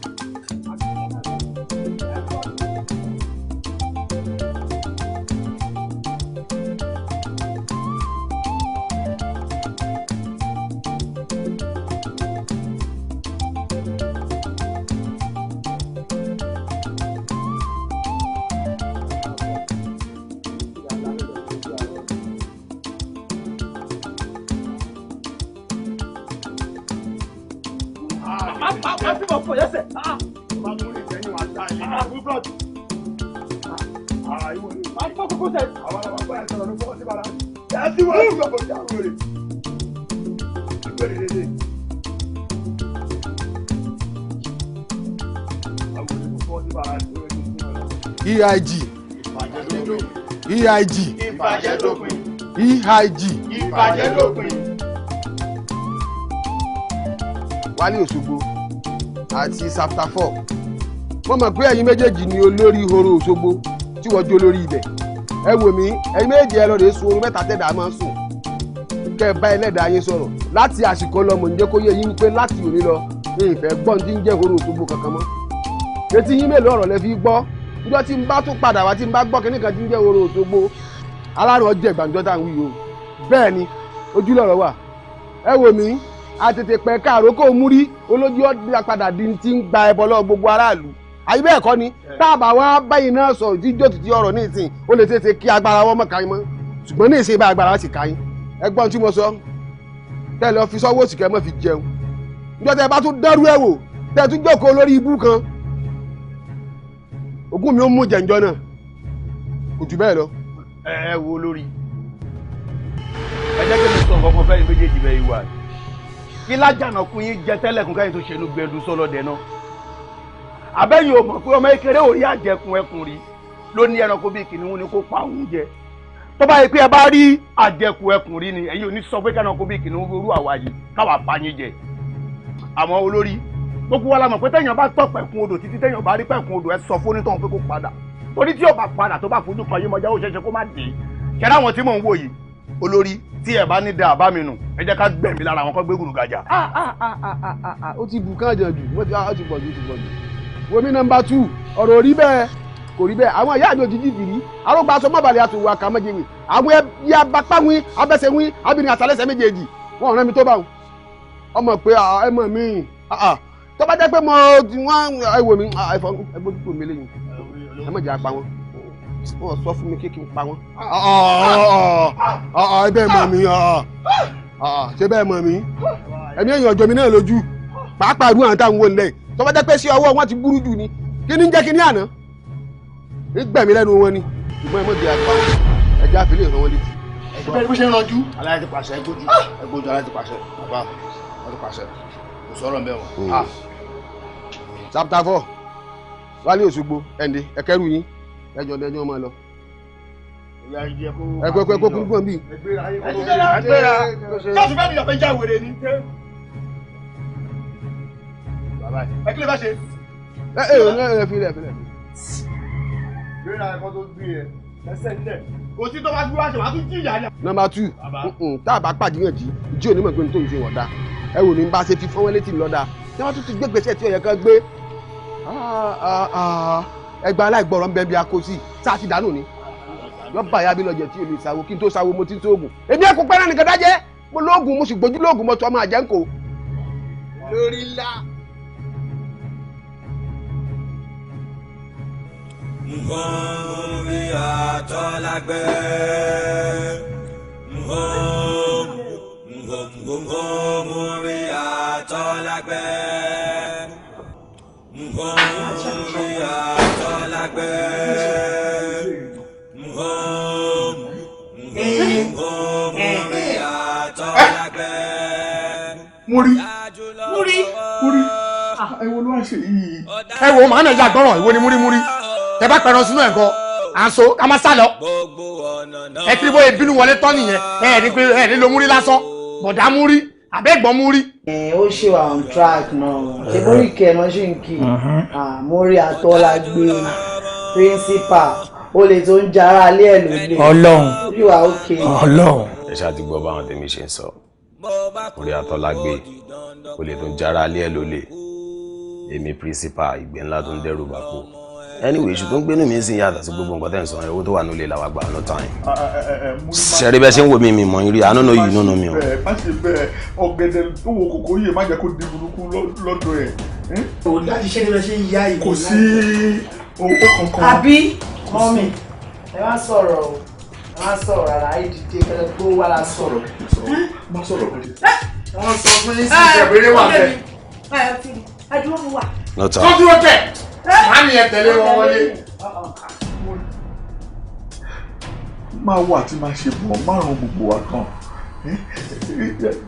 EIG. EIG. Ìbàjẹ́ lópin. EIG. Ìbàjẹ́ lópin. Wálé Òṣogbo àti Chapter 4, wọ́n mọ̀ pé ẹ̀yin méjèèjì ni olórí horo Òṣogbo tí wọ́n jó lórí ibẹ̀. Ẹ wò mí, ẹ̀yin méjèèjì ẹ lọ rèé sun oorun mẹ́ta tẹ̀dá máa ń sùn, kẹ́ ẹ bá ẹlẹ́dàá yín sọ̀rọ̀ láti àsìkò lọ. Mò ń jẹ́ kó yé yín wípé láti òní lọ ní ìfẹ́ gbọ́n tí ń jẹ́ horo Òṣogbo kankan mọ́. Etí yín mélòó ọ̀rọ̀ lẹ fi gbọ́? Níjọ́ tí n bá tún padà wá tí n bá gbọ́ kíní kan tí ń jẹ́ horo Òṣogbo, alárùn ọjọ́ ìgbàjọ́ tá à ń wí o. Bẹ́ẹ̀ ni ojúlọ̀rọ̀ wà. Ẹ wò mí, àtètè pẹ̀ káàró kó mú rí olójú ọ̀dà padà di ti ń gba ẹbọ lọ́wọ́ gbogbo aráàlú. Àyè bẹ́ẹ̀ kọ́ ni tá a bá wá báyìí náà sọ̀rọ̀ tí jó títí ọ̀rọ̀ ní ìsìn, ó lè tètè kí agbára wọn mọ̀ ká yín mọ́, ṣùgbọ́n ní ìsìn bá agbára sì ká yín. Ẹ gbọ́n tí mo sọ, tẹ́ lọ fi sọ́wọ́ òsì kẹ́ mọ́ fi jẹun. Níjọ́ tẹ́ bá tún dẹ́rú ẹ̀ wò, tẹ́ tún jókòó lórí ibú kan, ogún mi ó mú jẹ̀ǹjọ́ náà, kò jù bẹ́ẹ̀ lọ. Ẹ wo lórí, ẹ jẹ́ kí mi sọ nǹkan kan fẹ́ẹ́ méjèèjì bẹ́ẹ̀ wà kí lájànà kún yín jẹ tẹ́lẹ̀kùn káyìn tó ṣẹnu gbẹdú sọlọ́dẹ náà. Àbẹ́yìn ò mọ̀ pé ọmọ kékeré ò rí àjẹkùn ẹkùn rí ló ní ẹranko bíi kìnìún ni kó pa òun jẹ. Tó bá yẹ pé ẹ bá rí àjẹkùn ẹkùn rí ni ẹ̀yin ò ní sọ pé kẹ́ranko bíi kìnìún orú àwa yìí káwa pa yín jẹ. Àmọ́ olórí, gbogbo wa la mọ̀ pé téèyàn bá tọ̀ pẹ̀kun odò títí téèyàn bá rí pẹ̀kun odò, ẹ sọ fún onítọ̀hún pé kó padà, torí tí yóò bá padà tó bá fojú kan yín mọ́jà ó ṣeéṣe kó má dé. Kẹ́rẹ́ àwọn tí mò ń wò yìí olórí, tí ẹ bá ní da àbá mi nù, ẹ jẹ́ ká gbẹ̀mí lára àwọn kan gbé gùrù gàjà. Ó ti bù kán jàn jù, wọ́n ti ó ti pọ̀ jù, ó ti pọ̀ jù. Wòmí nọ́mbà 2, ọ̀rọ̀ rí bẹ́ẹ̀. Kò rí bẹ́ẹ̀. Àwọn ìyá mi òjijì fìrí arógbá aṣọ mọ́balẹ̀ àtòwò àkàmọ́jẹ̀wé àwọn ẹbí abapáwín abẹ́sẹ̀wín abirin àtàlẹ́sẹ̀ méjèèjì wọn ò rán mi tó bá wọn. Ọmọ pé ẹ mọ̀ mí tó bá jẹ́ pé mo wọ́n ẹ wò mí ẹ bójútó mi lẹ́yìn ẹ mọ̀ jẹ́ apá wọn. Wọ́n sọ fún mi kí n pa wọn. Ẹ bẹ́ẹ̀ mọ̀ mí, ṣé bẹ́ẹ̀ mọ̀ mí? Ẹ̀mí èèyàn ọjọ́ mi náà lójú pàápàá irú àwọn táwọn wò nílẹ̀ tó bá jẹ́ pé sí ọwọ́ wọn ti burú jù ni kí ni ń jẹ́ kí ní àná gbẹ̀mí lẹ́nu wọn ni. Ṣùgbọ́n ẹ mọ̀ jẹ́ apá wọn, ẹ jẹ́ àfilẹ̀ ìran wọn létí. Bẹ́ẹ̀ bó ṣe ń ranjú. Aláyẹ ti pàṣẹ ẹgbójú ẹgbójú aláyẹ ti pàṣẹ bàbá wọn ti pàṣẹ kò sọ̀rọ̀ mbẹ́ wọn. Chapter 4 Wálé Òṣogbo ẹ̀ǹdẹ̀ ẹ̀kẹ́rù yín ẹjọ́ ẹjọ́ máa lọ. Ẹ̀kọ́ ẹ̀kọ́ kúrú gbọ̀n bíi. Ẹgbẹ́ra ṣọ́ọ̀ṣì fẹ́ẹ́ nìyànfẹ́ já wèrè ni. Ẹ kí lè bá ṣe. Ẹ ẹ ẹ fi lẹ fi lẹ. Gbéra ẹ̀kọ́ tó gbé ẹ ẹsẹ̀ nílẹ̀. Kò sí tó bá tún wá ṣe wàá tún jìyà ni. Nọ́mbà 2 tá a bá pàdéyàn jí jí onímọ̀ pé ní tó ń ṣe wọ̀n dá. Ẹ wò ní bá ṣe fi fọ́nwẹ́ létí lọ́dà. Tí wọ́n tún ti gbégbèsè tí ó yẹ kán gbé. Ẹgbẹ́ aláìgbọràn ń bẹ bí akosí tá a ti dànù ni. Yọba ìyá bí lọ́jọ́ tí o lè sáwó kí n tó sáwó mo ti ń sóògùn. Èmi ẹ̀kú pẹ́rẹ́ nìkan dájẹ́. Mo lóògùn mo sì gbójú lóògùn mo tọ́ ọmọ àjẹ́ ń kò. Lórí ńlá. Múrí Atọ́lágbé. Múrí Atọ́lágbé. Múrí Atọ́lágbé. Múrí Atọ́lágbé. Múrí. Múrí. Múrí. Ẹ wo ló wá ṣe yìí. Ẹ wo màá nà ìyá gbọ́ràn ìwo ni múrí múrí. Tẹ bá pẹran sínú ẹ̀ gan, à ń so ká má sá lọ. Ẹ kiri bóyá ìbínú wọlé tán nìyẹn. Ẹ ní pé ẹ nílò múrí lásán. Bọ̀dá múrí, àbẹ́gbọ́n múrí. Ẹ ó ṣe wà on track náà. Ṣé bórí kẹ̀ ẹ̀ ṣì ń kì í? Múrí Atọ́lágbé, principal, olè tó ń jara alẹ́ ẹ̀ lólè. Ọlọ́run. Ó wà ókè. Ọlọ́run. Ẹ ṣáà ti gbọ́ báwọn tèmi ṣe ń sọ. Múrí Atọ́lágbé, olè tó ń jara alẹ́ ẹ̀ lólè. Èmi principal, ìgbẹ́ ńlá tó ń dẹ́rù bàpò. Anyway, iṣu tó ń gbénu mi ń sìn yàtọ̀ sí gbogbo nǹkan tẹ́ ń sọ yẹn, owó tó wà nílé làwọn àgbà no time. Ṣẹ̀rí bẹ́ẹ̀ ṣe ń wo mi mi mọ̀ yín rí, I no know you no know me o. Má ṣe bẹ́ẹ̀, ọ̀gẹ̀dẹ̀ tó wo kòkó yìí má jẹ́ kó di burúkú lọ́dọ̀ ẹ̀. Láti ṣe ni bẹ́ẹ̀ ṣe ń yá ìwé. Kò sí owó kankan. Àbí mọ́mì, ẹ má sọ̀rọ̀ o, ẹ má sọ̀rọ̀ rárá, ẹ dìde kẹlẹ́ gbó wà lá sọ̀rọ̀. Má sọ̀rọ̀ pé. Wọ́n sọ fún yín sí ìjẹ̀bẹ̀rẹ̀ wà bẹ́ẹ̀. Ẹ dúró mo wà. No time. Tó dúró tẹ̀. Màámi ẹ tẹ̀lé wọn wọlé. Máa wà tí máa ṣe bọ̀ márùn-ún gbogbo wa kan.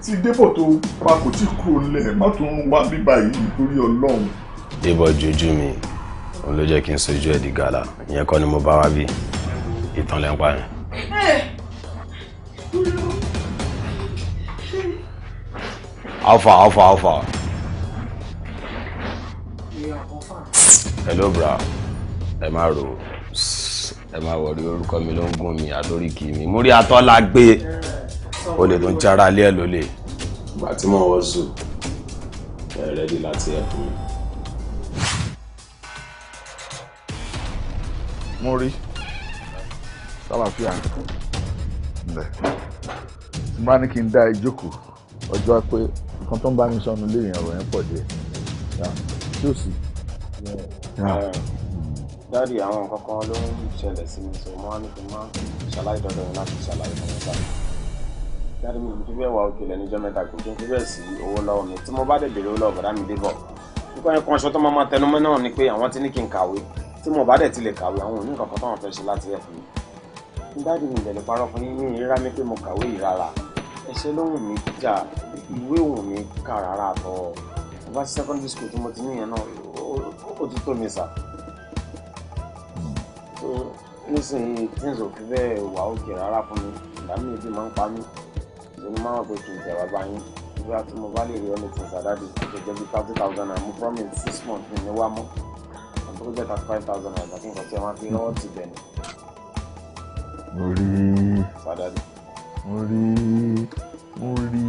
Tí Débọ̀ tó pa kò tí kúrò nílẹ̀, má tún wá bíbá yìí nítorí Ọlọ́run. Débọ̀ jojú mi, òun ló jẹ́ kí n sojú ẹ̀ di gàlà. Ìyẹn kọ́ ni mo bá wá bí. Ìtàn lẹ́ ń pa yẹn. Alpha, alpha, alpha. Hello bra, ẹ má ro, ẹ má wọrí, orúkọ mi ló ń gún mi àdóríkì mi. Múrí Atọ́lágbé, olè tó ń jára alẹ́ ẹ̀ lólè. Ìgbà tí mo wọ́ sùn, ẹ rẹ́dí láti ẹ̀ fún mi. Múrí, sálàáfíà ǹlẹ̀, tí bá ní kí n dá ìjókòó, ọjọ́ pé nǹkan tó ń bá mi sọnù lé èèyàn ọ̀rọ̀ yẹn pọ̀ díẹ̀. Tí ó sì. Dáàdi, àwọn nǹkan kan ló ń ṣẹlẹ̀ sí mi, so mo wá ní kí n máa ṣàlàyé dandan yẹn láti ṣàlàyé fún mi sáà. Dáàdi mi fi bẹ́ẹ̀ wá òkè lẹ́nu ijọ́ mẹ́ta, kò kí n fi bẹ́ẹ̀ sí owó lọ́wọ́ mi. Tí mo bá dẹ̀ béèrè owó lọ́wọ́ bọ̀dá mi débọ̀. Nípa ẹ̀kan aṣọ tó máa máa tẹnumọ́ náà ni pé àwọn ti ní kí n kàwé. Tí mo bá dẹ̀ ti lè kàwé, àwọn ò ní nǹkan kan táwọn fẹ́ ṣe láti ẹ̀ fún mi. Dáàdi mi ìdẹ̀lẹ̀ parọ́ fún yín ní ìríra mi pé mo kàwé yìí rárá. Ẹ̀ṣẹ̀ ló wù mí jà, ìwé wù mí kà rárá àtọ̀. Bá secondary school tí mo ti níyẹn náà, ó ti tó mi sà. So nísìnyí things ò fi bẹ́ẹ̀ wà òkè rárá fún mi. Ìgbà míì ebi máa ń pa mí. Ìṣòro máa ń wà pé kí n tẹ̀ wá bá yín. Bí a tí mo bá lè rí anything sà dáàdi, kò jẹ́ bí 30,000 naira, mo promise 6 months mi ní wá mọ́. Àti kó jẹ́ 35,000 naira kí nǹkan tí ẹ máa fi lọ́wọ́ ti bẹ̀ ni. Mo rí. Sà dáàdi. Mo rí. Mo rí.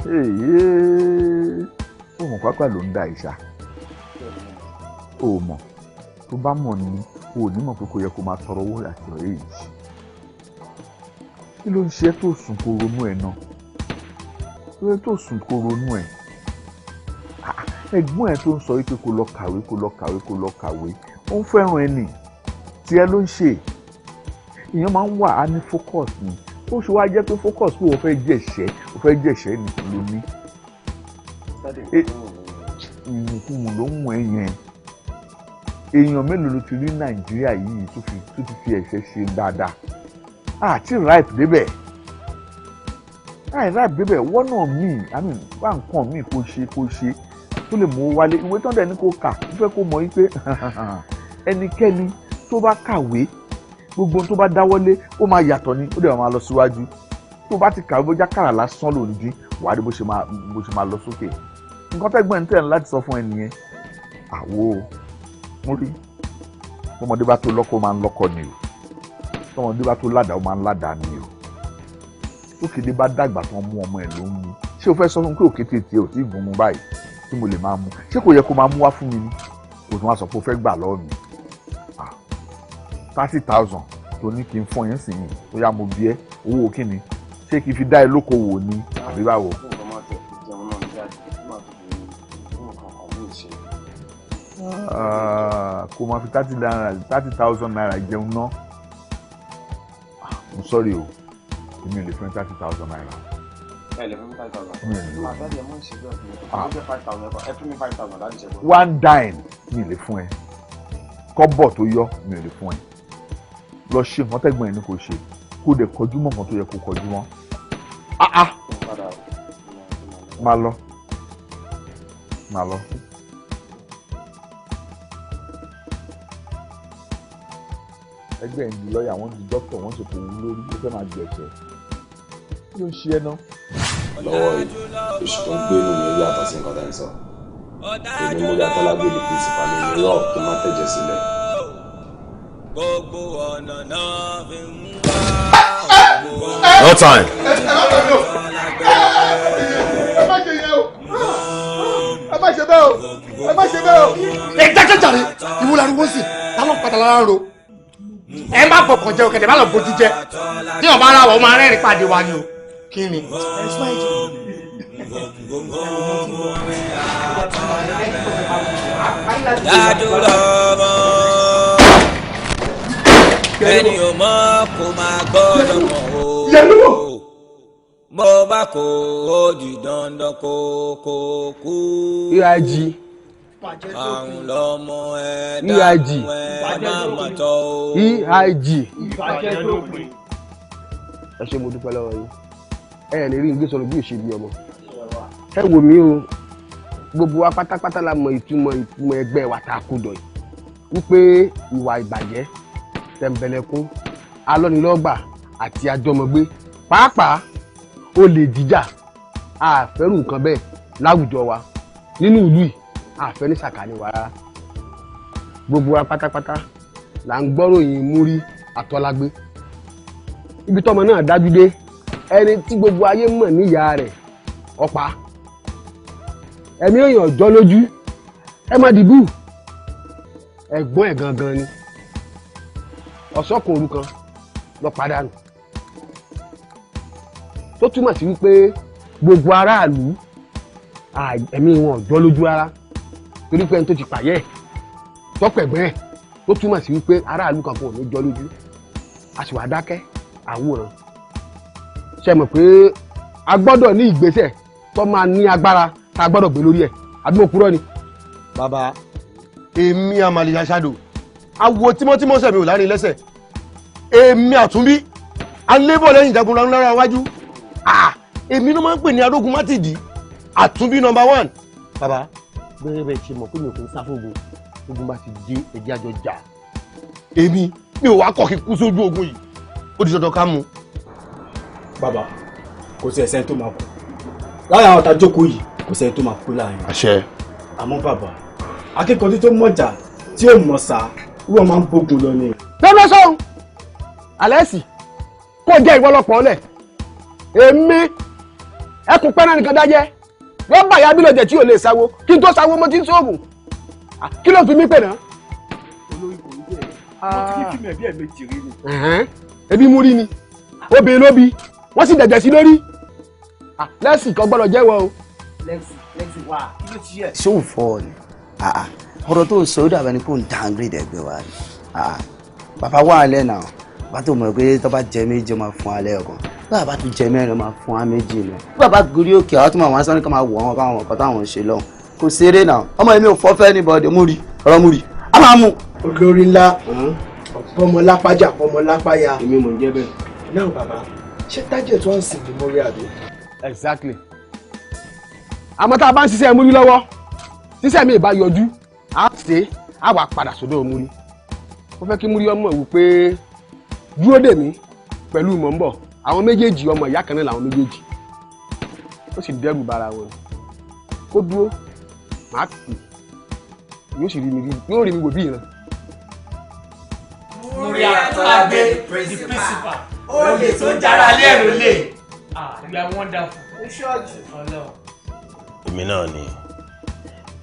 Èyí. Ohun pápá ló ń da ìṣá. O mọ̀ tó Tó bá mọ̀ ni o ò ní mọ̀ pé kò yẹ kó máa tọrọ owó at your age. Kí ló ń ṣe tó sùn kó ronú ẹ̀ náà? Kí ló tó sùn kó ronú ẹ̀? Ẹ̀gbọ́n ẹ̀ tó ń sọ wípé kó lọ kàwé, kó lọ kàwé, kó lọ kàwé, ó ń fẹ́ràn ẹ nì tiẹ̀ ló ń ṣe. Ìyẹn máa ń wà á ní focus ni. Ó ṣe wá jẹ́ pé focus pé o fẹ́ jẹ̀ṣẹ́, o fẹ́ jẹ̀ṣẹ́ nìkan ló ní. Ìmùkùmù ló ń mú ẹ yẹn. Èèyàn mélòó ló ti rí Nàìjíríà yìí tó ti fi ẹ̀ṣẹ̀ ṣe dáadáa? Àti ripe débẹ̀, àì ripe débẹ̀. Wọ́n náà míì, I mean, wá nǹkan míì kó ṣe, kó ṣe tó lè mú owó wálé. Ìwé tán dẹ̀ ní kó kà, ó fẹ́ kó mọ̀ wípé ẹnikẹ́ni tó bá kàwé, gbogbo tó bá dáwọ́lé ó máa yàtọ̀ ni, ó dẹ̀ máa lọ síwájú. Tó bá ti kàwé, bójá kàrà lásán ló ń dín, wàá rí bó ṣe máa lọ sókè. Nǹkan tẹ́gbọ́n ń tẹ̀ láti sọ fún ẹ nìyẹn. Àwo múrí, tọmọdé bá tó lọ́kọ máa ń lọ́kọ ni o, tọmọdé bá tó ládàá ó máa ń ládàá ni o. Òkété bá dàgbà tán mú ọmọ ẹ̀ ló ń mú. Ṣé o fẹ́ sọ fún mi pé òkété tiẹ̀ ò tí ì gún mu báyìí tí mo lè máa mú? Ṣé kò yẹ kó máa mú wá fún mi ni? Kò tún wá sọ pé o fẹ́ gbà lọ́wọ́ mi 30,000 tó ní kí n fún yín sìn yín. Ó yá, mo bí ẹ owó kí ni? Ṣé kí n fi dá ẹ lókòwò ni àbí báwo? Kó máa fi ₦30,000 jẹun ná. I'm sorry o, èmi ò lè fún ₦30,000. Ẹ lè fún mi 5,000. Mi ò lè. Máa dáàdi ẹ mọ̀ ṣe bẹ́ẹ̀ fún mi. Ó jẹ́ 5,000, ẹ fún mi 5,000 láti ṣe gbọ́dọ̀. One dime mi ò lè fún ẹ. Kọ́bọ̀ tó yọ mi ò lè fún ẹ. Lọ ṣe nǹkan tẹ́gbọ́n ẹ ní kò ṣe, kó dẹ̀ kọjú mọ́ nǹkan tó yẹ kó kọjú mọ́. Máa lọ, máa lọ. Ẹgbẹ́ ẹ̀ ń di lọ́ọ̀yà, wọ́n di dókítà, wọ́n ṣe kò wú lórí, ó fẹ́ máa gbẹ̀ṣẹ̀. Kí ló ń ṣe ẹ náà? Lọ́wọ́ yìí, oṣù tó ń gbé inú mi yàtọ̀ sí nǹkan tá ń sọ. Èmi Múrí Atọ́lágbé di principal mi ní rọ́ọ̀ kí n má tẹ̀jẹ̀ sílẹ̀. No time. Ẹ má ṣe yẹn o, ẹ má ṣe bẹ́ẹ̀ o, ẹ má ṣe bẹ́ẹ̀ o. Ẹ dákẹ́ jàre, ìwúlò ariwo sì, ta ló ń padà lára ro? Ẹ má fọkàn jẹ òkèdè, má lọ bójú jẹ. Tí ọba ara wọ, máa rẹ́rìn pàdé wa ni o. Kí ni? Ẹni ò mọ̀ kó máa gbọ́dọ̀ mọ̀ o. Bó bá kó o di dandan kó kó kú. EIG. Àrùn lọmọ ẹ EIG. dákun ẹ má mà tọ́ o. EIG. Ẹ ṣé, mo dúpẹ́ lọ́wọ́ yín. Ẹ lè rí ìgbé sọ̀rọ̀ bí òṣèlú ọmọ. Ẹ wò mí o, gbogbo wa pátápátá la mọ ìtumọ̀ ẹgbẹ́ wa tá a kó dọ̀ yìí, wípé ìwà ìbàjẹ́, tẹ̀m̀bẹ̀lẹ̀kún, alọ́nilọ́gbà àti àjọmọ̀gbé, pàápàá olè jíjà, àfẹ́rù nǹkan bẹ́ẹ̀ láwùjọ wa nínú ìlú yìí, àfẹ́ ní sàkání wa rárá. Gbogbo wa pátápátá là ń gbọ́ròyìn Múrí Atọ́lágbé. Ibi tọ́mọ náà dájú dé, ẹni tí gbogbo ayé mọ̀ níyà rẹ̀ ọ̀pá ẹ̀mí èèyàn jọ lójú, ẹ má dìbò ẹ̀gbọ́n ẹ̀ gangan ni ọ̀sọ́kùn òru kan lọ padànù, tó túmọ̀ sí wípé gbogbo aráàlú ẹ̀mí wọn jọ lójú rárá, torí pé ẹni tó ti pààyẹ́ tọ́pẹ̀gbọ́n ẹ̀, tó túmọ̀ sí wípé aráàlú kan kò ní jọ lójú. A sì wá dákẹ́ àwòrán. Ṣe mọ̀ pé a gbọ́dọ̀ ní ìgbésẹ̀ tó máa ní agbára tá a gbọ́dọ̀ gbé lórí ẹ̀, àbí mo purọ́ ni? Bàbá, èmi àmàlìyà ṣáàdò awo tímọ́tímọ́ sẹ̀mi ò lárin lẹ́sẹ̀. Èmi àtúnbí alébọ̀ lẹ́yìn ìjagun ránú lára wájú. Èmi ló máa ń pè ní arógun mátìdí, àtúnbí nọ́mbà 1. Bàbá, bẹ́ẹ̀ bẹ́ẹ̀ ṣe mọ̀ pé mi ò kí ń sá fógun, ogun bá ti dé ẹjẹ́ àjọ jà. Èmi mi ò wá kọ̀ kí kú sójú ogun yìí, ó di dandan ká mú. Bàbá, kò sí ẹsẹ̀ tó máa kú lára àwọn àtàjókòó yìí, kò sẹ́ni tó máa kú láàrin. Àṣẹ. Àmọ́ bàbá, akíkanjú tó mọ̀jà tí ò mọ̀ sá, wọ́n máa ń bógun lọ ni. Lọ́dọ̀ sọ́hun àlẹ́sì kó jẹ́ ìwọlọpọ̀ ọ̀lẹ̀. Èmi ẹkùn pẹ́rẹ́ nìkan dájẹ́ wọ́n bá ya bílọ̀jẹ̀ tí ò lè sáwó, kí n tó sáwó mo ti ń sóògùn. Kí ló fi mí pè náà? Mo ti rí fíìmù ẹ̀ bí ẹ̀ẹ̀mejì rí ni. Ebi múrí ni obìnrin ló bí wọ́n sì dẹ̀jẹ̀ sí lórí. Lẹ́sìn kan gbọ́dọ̀ jẹ́wọ́ o. Lexi Lexi wà kí ló ti yẹ. Ṣé ò fọ́ ọ ni? Ọ̀rọ̀ tó ń sọ ó dàbẹ̀ ni kò ń downgrade ẹgbẹ́ wa ni. Bàbá wà á lẹ́nà bá tó mọ̀ pé tó bá jẹ méjì ó máa fún alẹ́ ọ̀kan, bá bá tún jẹ mẹ́rin ó máa fún wa méjì ni. Bí bàbá gorí òkè àwọn tó máa wá sọ́ni ká máa wọ̀ wọn káwọn ọ̀kan táwọn ń ṣe lọ́hùn kò ṣeré náà. Ọmọ mi ò fọ́ fẹ́ anybody, múri ọ̀rọ̀ múri a máa mú. Olórí ńlá ọmọlápájà ọmọlápáyà. Èmi mò ń jẹ́ bẹ́ẹ̀. Náà bàbá, ṣé target wọn sì ní mórí àbí. Exactly. Àmọ́ tá a bá ń ṣiṣẹ́ múrí lọ́wọ́, ṣiṣẹ́ mi ì bá yọjú, á ṣe á wà padà sọ́dọ̀ múrí. Mo fẹ́ kí múrí ọmọ wò pé dúró dè mí pẹ̀lú mọ̀ ń bọ̀. Àwọn méjèèjì ọmọ ìyá kan náà làwọn méjèèjì, ó sì dẹ́rù bara wọn. Kó dúró, màá pè, yóò sì rí mi, yóò rí mi wò bí ìran. Múrí Atọ́lágbé the principal olè tó ń jara lé ẹ̀rọ lè. Ah, you are wonderful. Ọlọ́run. Èmi náà ni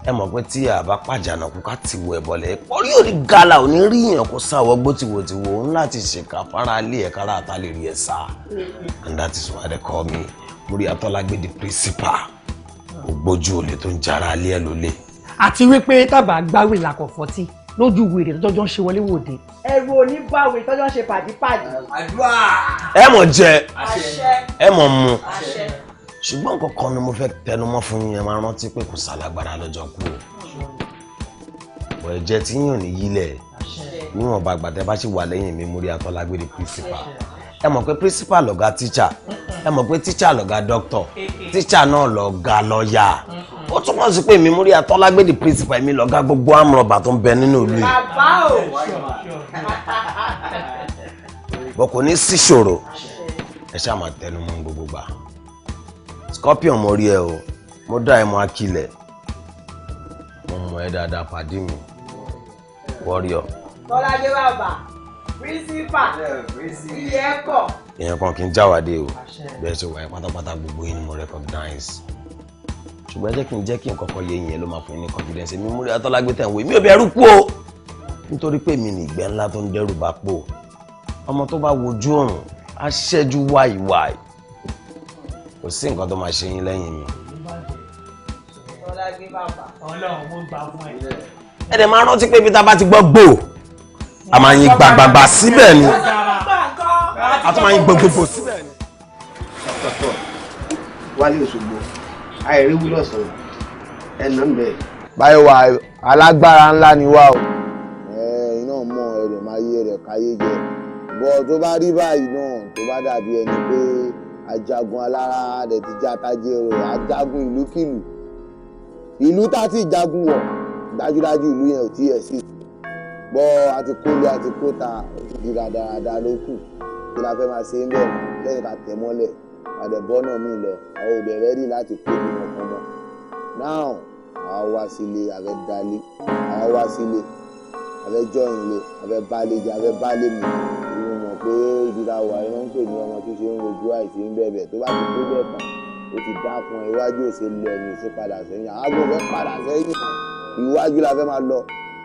ẹ mọ̀ pé tí a bá pàjánà kú ká ti wọ ẹ̀bọ̀lẹ̀ orí òní gala òní rí yàn kó sáwọ́ gbó tìwòtìwò òun láti ṣèkà fara ilé ẹ̀ kára àtà lè rí ẹ̀ sá. And that is why they call me Múrí Atọ́lágbé the principal, ògbójú olè tó ń jara ilé ẹ̀ lólè. Àti wípé tábà gbáwé làkọ̀ fọ́tí lójú wèrè tọ́jọ́ ń ṣe wọlé wòde. Ẹ̀rù ò ní báwé tọ́jọ́ ń ṣe pàdípàdí. Àdúrà. Ẹ mọ̀ jẹ, ẹ mọ̀ mu, ṣùgbọ́n nǹkan kan ni mo fẹ́ tẹnumọ́ fún yín. Ẹ máa rántí pé kò sálágbára lọ́jọ́ kú o. Bọ̀ ẹ̀jẹ̀ tí yín ò ní yílẹ̀ níwọ̀nba àgbà tẹ́ bá sì wà lẹ́yìn mi, Múrí Atọ́lágbé the principal. Ẹ mọ̀ pé principal lọ̀gá teacher, ẹ mọ̀ pé teacher lọ̀gá doctor, teacher náà lọ̀gá lọ́yà. Ó túmọ̀ sí pé mi, Múrí Atọ́lágbé the principal, mi lọ̀gá gbogbo amúrọ̀bà tó ń bẹ nínú ìlú yìí. Bàbá o. Bọ̀ kò ní síṣòro, ẹ ṣáà máa tẹnumọ́ gbogbo gbà. Scorpion, mo rí ẹ o, mo dá ẹ mọ̀. Akilẹ̀, mo mọ̀ ẹ dáadáa, pàdé mi warrior. Tọ́ládé bàbá principal iye ẹ̀kọ́. Èèyàn kan kì í jáwádé o. Bẹ́ẹ̀ ṣe wà ẹ́ pátápátá, gbogbo yín ni mo recognize, ṣùgbọ́n ẹ jẹ́ kí n kọ́kọ́ yé yín ló máa fún yín ní confidence. Mi, Múrí Atọ́lágbé tẹ̀ ń wé mi, ò bẹ̀rù kú o, nítorí pé mi ní ìgbẹ́ ńlá tó ń dẹ́rù bá pò. Ọmọ tó bá wojú ọ̀run á ṣẹ́jú wáìwáì. Kò sí nǹkan tó máa ṣe yín lẹ́yìn mi. Tọ́ládé bàbá. Ọlọ́run, mo gbà fún ẹ. Ẹ dẹ̀ máa rántí pé ibi tá a bá ti gbọ́ gbò, a máa yin gbàgbàgbà síbẹ̀ ni, a tún máa yin gbogbogbò síbẹ̀ ni. Wálé Òṣogbo àìrí wílọ̀sán ẹ̀nà ń bẹ̀. Báyọ̀ wà, alágbára ńlá ni wá o. Ẹ iná mọ ẹrẹ máa yé rẹ káyé jẹ bọ, tó bá rí báyìí náà, tó bá dàbí ẹni pé ajagun alára rẹ ti já tajero, ajagun ìlúkìlú, ìlú tá ti jagun wọ̀, dájúdájú ìlú yẹn ò tí ẹ̀ sí bọ́. Àti kólé àti kóta, ó ti di rádaràda ló kù. Kí la fẹ́ máa ṣe ń bẹ̀ lẹ́yìn ká tẹ̀ mọ́lẹ̀ àdẹ̀bọ́ náà mí lọ? Àwọn òde ready láti kó ìmọ̀ kan mọ́ now. Àwa wá sílé, àfẹ́ dalé, àwa wá sílé, àfẹ́ join ilé, àfẹ́ bálé jẹ, àfẹ́ bálé mu. Ìwọ mọ̀ pé ibi tá a wà yìí wọ́n ń pè ní ọmọ tó ṣe ń rojú àìsí ń bẹ̀bẹ̀. Tó bá ti dé bẹ̀ tán, ó ti dákun ẹ, iwájú ò ṣe lọ, ẹ̀yìn ò ṣe padà sẹ́yìn. Àágùn fẹ́ padà sẹ́yìn, iwájú la fẹ́ máa lọ.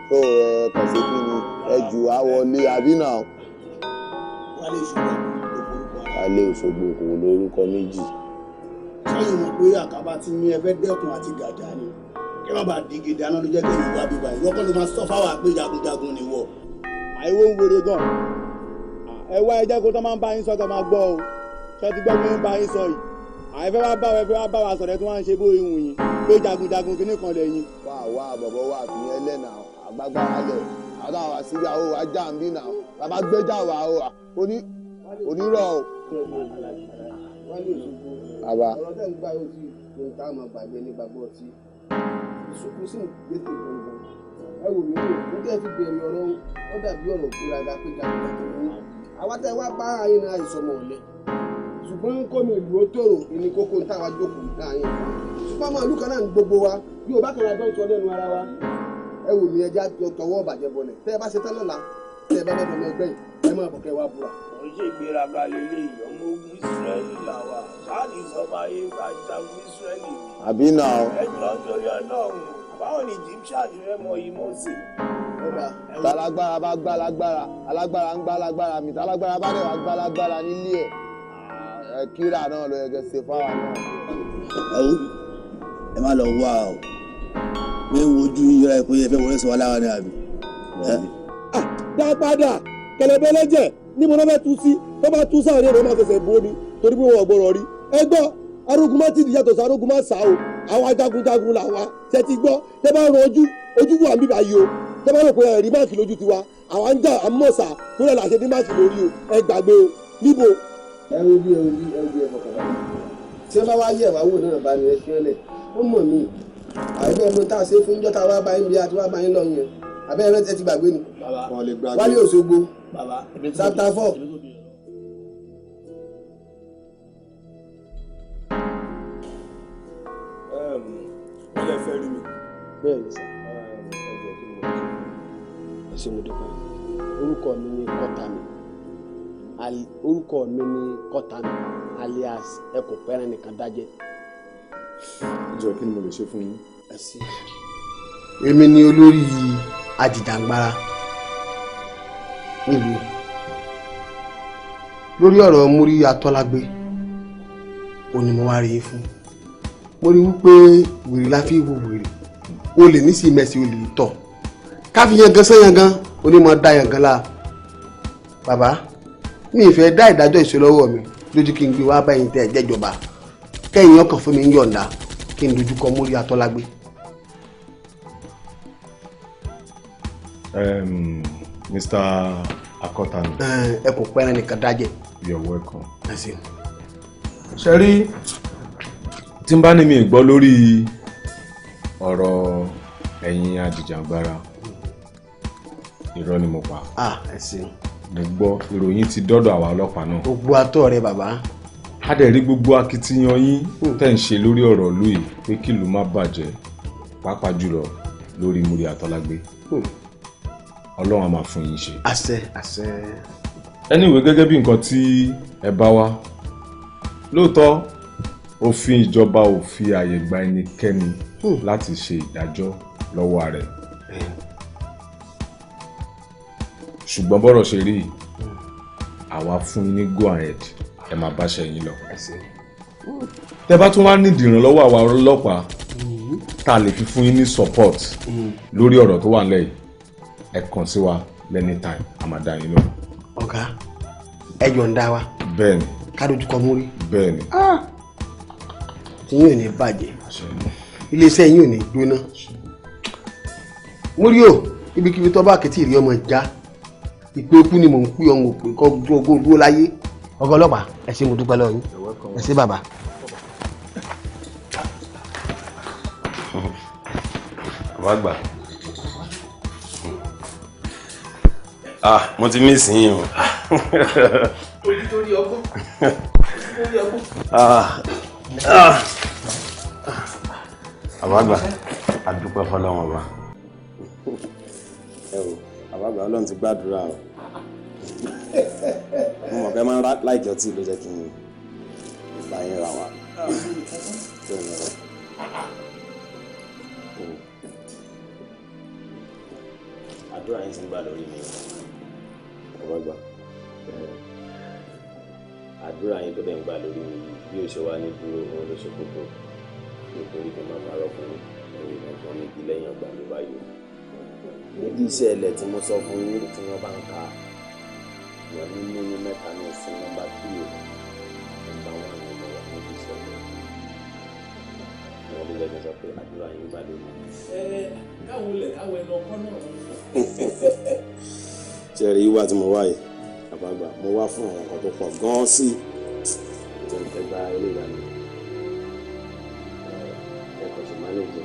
Tó ẹ kàn ṣe kí ni ẹ jù á wọlé àbí náà. Wálé Òṣogbo kò lórúkọ méjì. Sẹ́yìn mọ̀ pé àkàbà ti ní ẹ fẹ́ dẹ́kun àti gàjà ni, kí wọ́n bá dìgì dáná ló jẹ́ kí ìwà bíbá ìwọ kọ́ ló máa sọ fáwọn àpé jagunjagun ni wọ. Àìwọ́ ń wéré gan. Ẹ wá, ẹ jẹ́ kó tó máa ń bá yín sọ kó máa gbọ́ o. Ṣé ti gbọ́ pé ń bá yín sọ yìí? Àyè fẹ́ wá bá wa, ẹ fẹ́ wá bá wa sọ̀rọ̀, ẹ tí wọ́n á ń ṣe bó ihun yín pé jagunjagun kìíní kan lẹ́yìn. Wà wá bọ̀bọ̀ wà, fi yẹn lẹ́nà àgbàgbára lẹ̀. Àwọn táwọn wá síbi àwọn wà já ń bí nà bàbá gbẹ́jà wà ó onírọ̀ o. Bàbá. Ọ̀rọ̀ tẹ́ ń gbà yóò ti ohun tá a máa bàjẹ́ ní gbàgbọ́ ọtí ìsúnkú sí ìgbésẹ̀ gbọ̀ngàn. Ẹ wò mí wò ní tẹ́ fi bẹ̀rẹ̀ ọ̀rọ̀, ó dàbí ọ̀rọ̀ gbéraga pé jagunjagun ní àwa tẹ́ wá bá ayé náà àìsọmọ ọ̀lẹ, ṣùgbọ́n kó mi ìlú ó tòrò ní kókó táwa jókòó láàyè, ṣùgbọ́n ọmọ ìlú kan náà ní gbogbo wa. Yóò bá kan lájọ́ ń sọ lẹ́nu ara wa. Ẹ wò mí, ẹja tọwọ́ bàjẹ́ bọlẹ̀. Tẹ́ ẹ bá ṣe tán lọ́la, tẹ́ ẹ bá bẹ́ẹ̀ dọ̀mọ ẹgbẹ́ yìí, ẹ máa bọ̀ kẹ́ wá búra. Kò ń ṣe ìgbéraga lélẹ́yìí, ọmọ ogun Ísírẹ́lì làwà sáàlì sọmọ ayé bá jagun Ísírẹ́lì ni. Àbí náà. Ẹ jọ ń torí Ọlọ́run, báwo ni Egyptian fẹ́ mọ yìí Mósè? Tálágbára bá gbá lágbára, alágbára ń gbá lágbára mi, tálágbára bá dẹ̀ wá gbá lágbára nílé ẹ̀. Ẹ kíra náà ló yẹ kẹ́ ṣe fáwa náà. Ẹ wo, ẹ má lọ wá o, pé ń wojú yíra ẹ pé ẹ fẹ́ wọlé sọ wá lára ní àbí. Dá padà kẹlẹbẹ lẹjẹ ní mo náà fẹ́ tú sí, tó bá tú sáà ní èrò máa fẹsẹ̀ bó ni torí pé wọn ò gbọ́dọ̀ rí. Ẹ gbọ́, arógun má ti di yàtọ̀ sí arógun má sá o, àwa jagunjagun là wa, ṣe ti gbọ́? Tẹ bá rọ ojú ojú wà níbí ayé o, tẹ bá rò pé ẹ̀rí máàkì lójú tiwa, àwa ń jà àmọ́sà tó rẹ̀ làṣẹ ní máàkì lórí o, ẹ gbàgbé o níbo. Ẹ wo bí, ẹ wo bí, ẹ wo bí, ẹ fọkàn balẹ̀. Tí wọ́n bá wá yẹ̀ wá wò náà bá ní ẹ fi ọ́lẹ̀ ó mọ̀ mí àbẹ́ ẹ̀mọ tá a ṣe fún jọ́ta wá bá yín bí a ti wá bá yín lọ yẹn, àbẹ́ ẹ̀rọ ẹ ti gbàgbé ni. Wálé Òṣogbo, chapter 4. Wọ́n lè fẹ́ rí mi. Bẹ́ẹ̀ ni sà. Ẹ ṣé, mo dúpẹ́. Orúkọ mi ni Kọ́tàmí, orúkọ mi ni Kọ́tàmí alias Ẹkùn Pẹ́rẹ́ nìkan dájẹ́. Ẹ jọ̀ọ́, kí ni mo lè ṣe fún yín? Ẹ ṣé. Èmi ni olórí ajìjàngbara nílùú lórí ọ̀rọ̀ Múrí Atọ́lágbé ó ní mo wá rí i fún. Mo rí wípé wèrè la fi wo wèrè, olè ní sí mẹ́sì, olè tọ̀ káfí yangan sẹ́yangan onímọ̀ dá yangan la. Bàbá mi ì fẹ́ dá ìdájọ́ ìṣelọ́wọ́ mi lójú kí n gbé wá báyìí tẹ́ ẹ jẹ́jọba kẹ́yìn ọkàn fún mi ń yọ̀ǹda kí n dojúkọ Múrí Atọ́lágbé. Mr. Akọ́tàmí. Ẹ kò pẹ́rẹ́ nìkan dájẹ́. You're welcome. Ẹ ṣeun. Ṣe rí tí n bá ní mi gbọ́ lórí ọ̀rọ̀ ẹ̀yin ajìjàngbara, irọ́ ni mo pa. Ẹ ṣeun. Mo gbọ́ ìròyìn ti dọ́dọ̀ àwa ọlọ́pàá náà. Gbogbo atọ́ rẹ bàbá. A dẹ̀ rí gbogbo akitiyan yín tẹ̀ ń ṣe lórí ọ̀rọ̀ ìlú yìí pé kí ìlú má bàjẹ́, pàápàá jùlọ lórí Múrí Atọ́lágbé. Ọlọ́run á máa fún yín ṣe. Àṣẹ, àṣẹ. Anyway, gẹ́gẹ́ bí nǹkan tí ẹ bá wá, lóòótọ́ òfin ìjọba ò fi àyè gba ẹnikẹ́ni láti ṣe ìdájọ́ lọ́wọ́ rẹ̀, ṣùgbọ́n bọ́rọ̀ ṣe rí, àwa fún yín ní go ahead, ẹ máa báṣẹ́ yín lọ. Tẹ́ bá tún wá nídìí ìrànlọ́wọ́ àwa ọlọ́pàá tá a lè fi fún yín ní support lórí ọ̀rọ̀ tó wà nílẹ̀ yìí, ẹ kàn sí wa anytime, a máa dá yín lóhùn. Ọ̀gá, ẹ yọ̀ǹda wa. Bẹ́ẹ̀ni. Ká dojúkọ Múrí. Bẹ́ẹ̀ni. Tí yín ò ní bàjẹ́, iléeṣẹ́ yín ò ní gbóná. Múrí o, ibikíbi tó bá kìtì rí ọmọ ìjà ìpè ikú ni mò ń pè ọ̀hún òpè kọ́ gbogbo dúró láyé. Ọ̀gá ọlọ́pàá, ẹ ṣé, mo dúpẹ́ lọ́wọ́ yín. Ẹ ṣé bàbá. Bàbá àgbà, ah, mo ti miss yín o. Ojú tó rí ọgbọ́n, ojú tó rí ọgbọ́n. Ah, ah. Bàbá àgbà, a dúpẹ́ fọ́lọ́run ọba. Ẹ wo bàbá àgbà, Ọlọ́run ti gbàdúrà o. Mo mọ̀ pé máa ń láìkí ọtí ló jẹ́ kí n bá yín ra wa. Bẹ́ẹ̀ ni ọ̀rọ̀. Àdúrà yín ti ń gbà lórí mi, bàbá àgbà. Àdúrà yín tó dẹ̀ ń gbà lórí mi yìí, bí ó ṣe wá ní dúró, òun ló ṣe kókó, nítorí kí n máa parọ́ fún yín, lórí ìgbọ̀ngàn níbi lẹ́yìn ọgbà mi báyìí. Nídìí iṣẹ́ ilẹ̀ tí mo sọ fún yín tí wọ́n bá ń ka èèyàn nínú ní mẹ́ta ní ìsìn, nọ́mbà 3 o, nọ́mbà 1 ni mo wà nídìí iṣẹ́ ilẹ̀. Wọ́n ló jẹ́ kí n sọ pé àdúrà yín gbà lórí mi. Ẹ káwọn olè káwọn ẹnu ọkọ náà. Ṣe rí wíwá tí mo wá yìí, bàbá àgbà, mo wá fún àwọn nǹkan tó pọ̀ gan-an sí ìjọ ìfẹ́ gba ilé ìdáná ẹ̀kọ́ ṣe máa lè jẹ.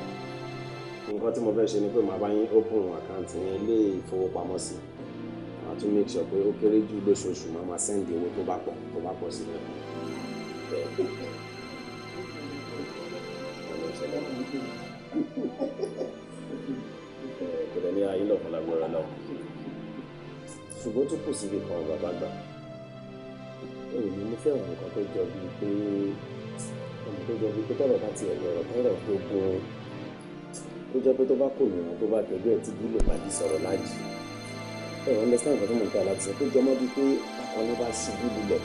Nǹkan tí mo fẹ́ ṣe ni pé màá bá yín open account ní ilé ìfowópamọ́sí. Màá tún make sure pé ó kéré jù lóṣooṣù, màá máa send owó tó bá pọ̀ sílẹ̀ bẹ́ẹ̀. Ọ̀nà ìṣẹ̀lẹ̀ kò dẹ̀ ní ayé lọ́kàn lágbára náà, ṣùgbọ́n tó kù síbi kan, bàbá àgbà, èmi mo fẹ́ràn nǹkan tó jọ bíi pé ọmọ tó jọ bíi pé tọ́rọ̀ bá tiẹ̀ lọ́rọ̀ tọ́rọ̀ gbogbo Tó jẹ́ pé tó bá kò mìíràn tó bá kẹgbẹ́ ẹ̀ tí bí lè pàdé sọ̀rọ̀ láàjì. Ẹ understand nǹkan tó mọ̀ nípa láti sọ tó jọmọ́ bíi pé akọni bá ṣubú lulẹ̀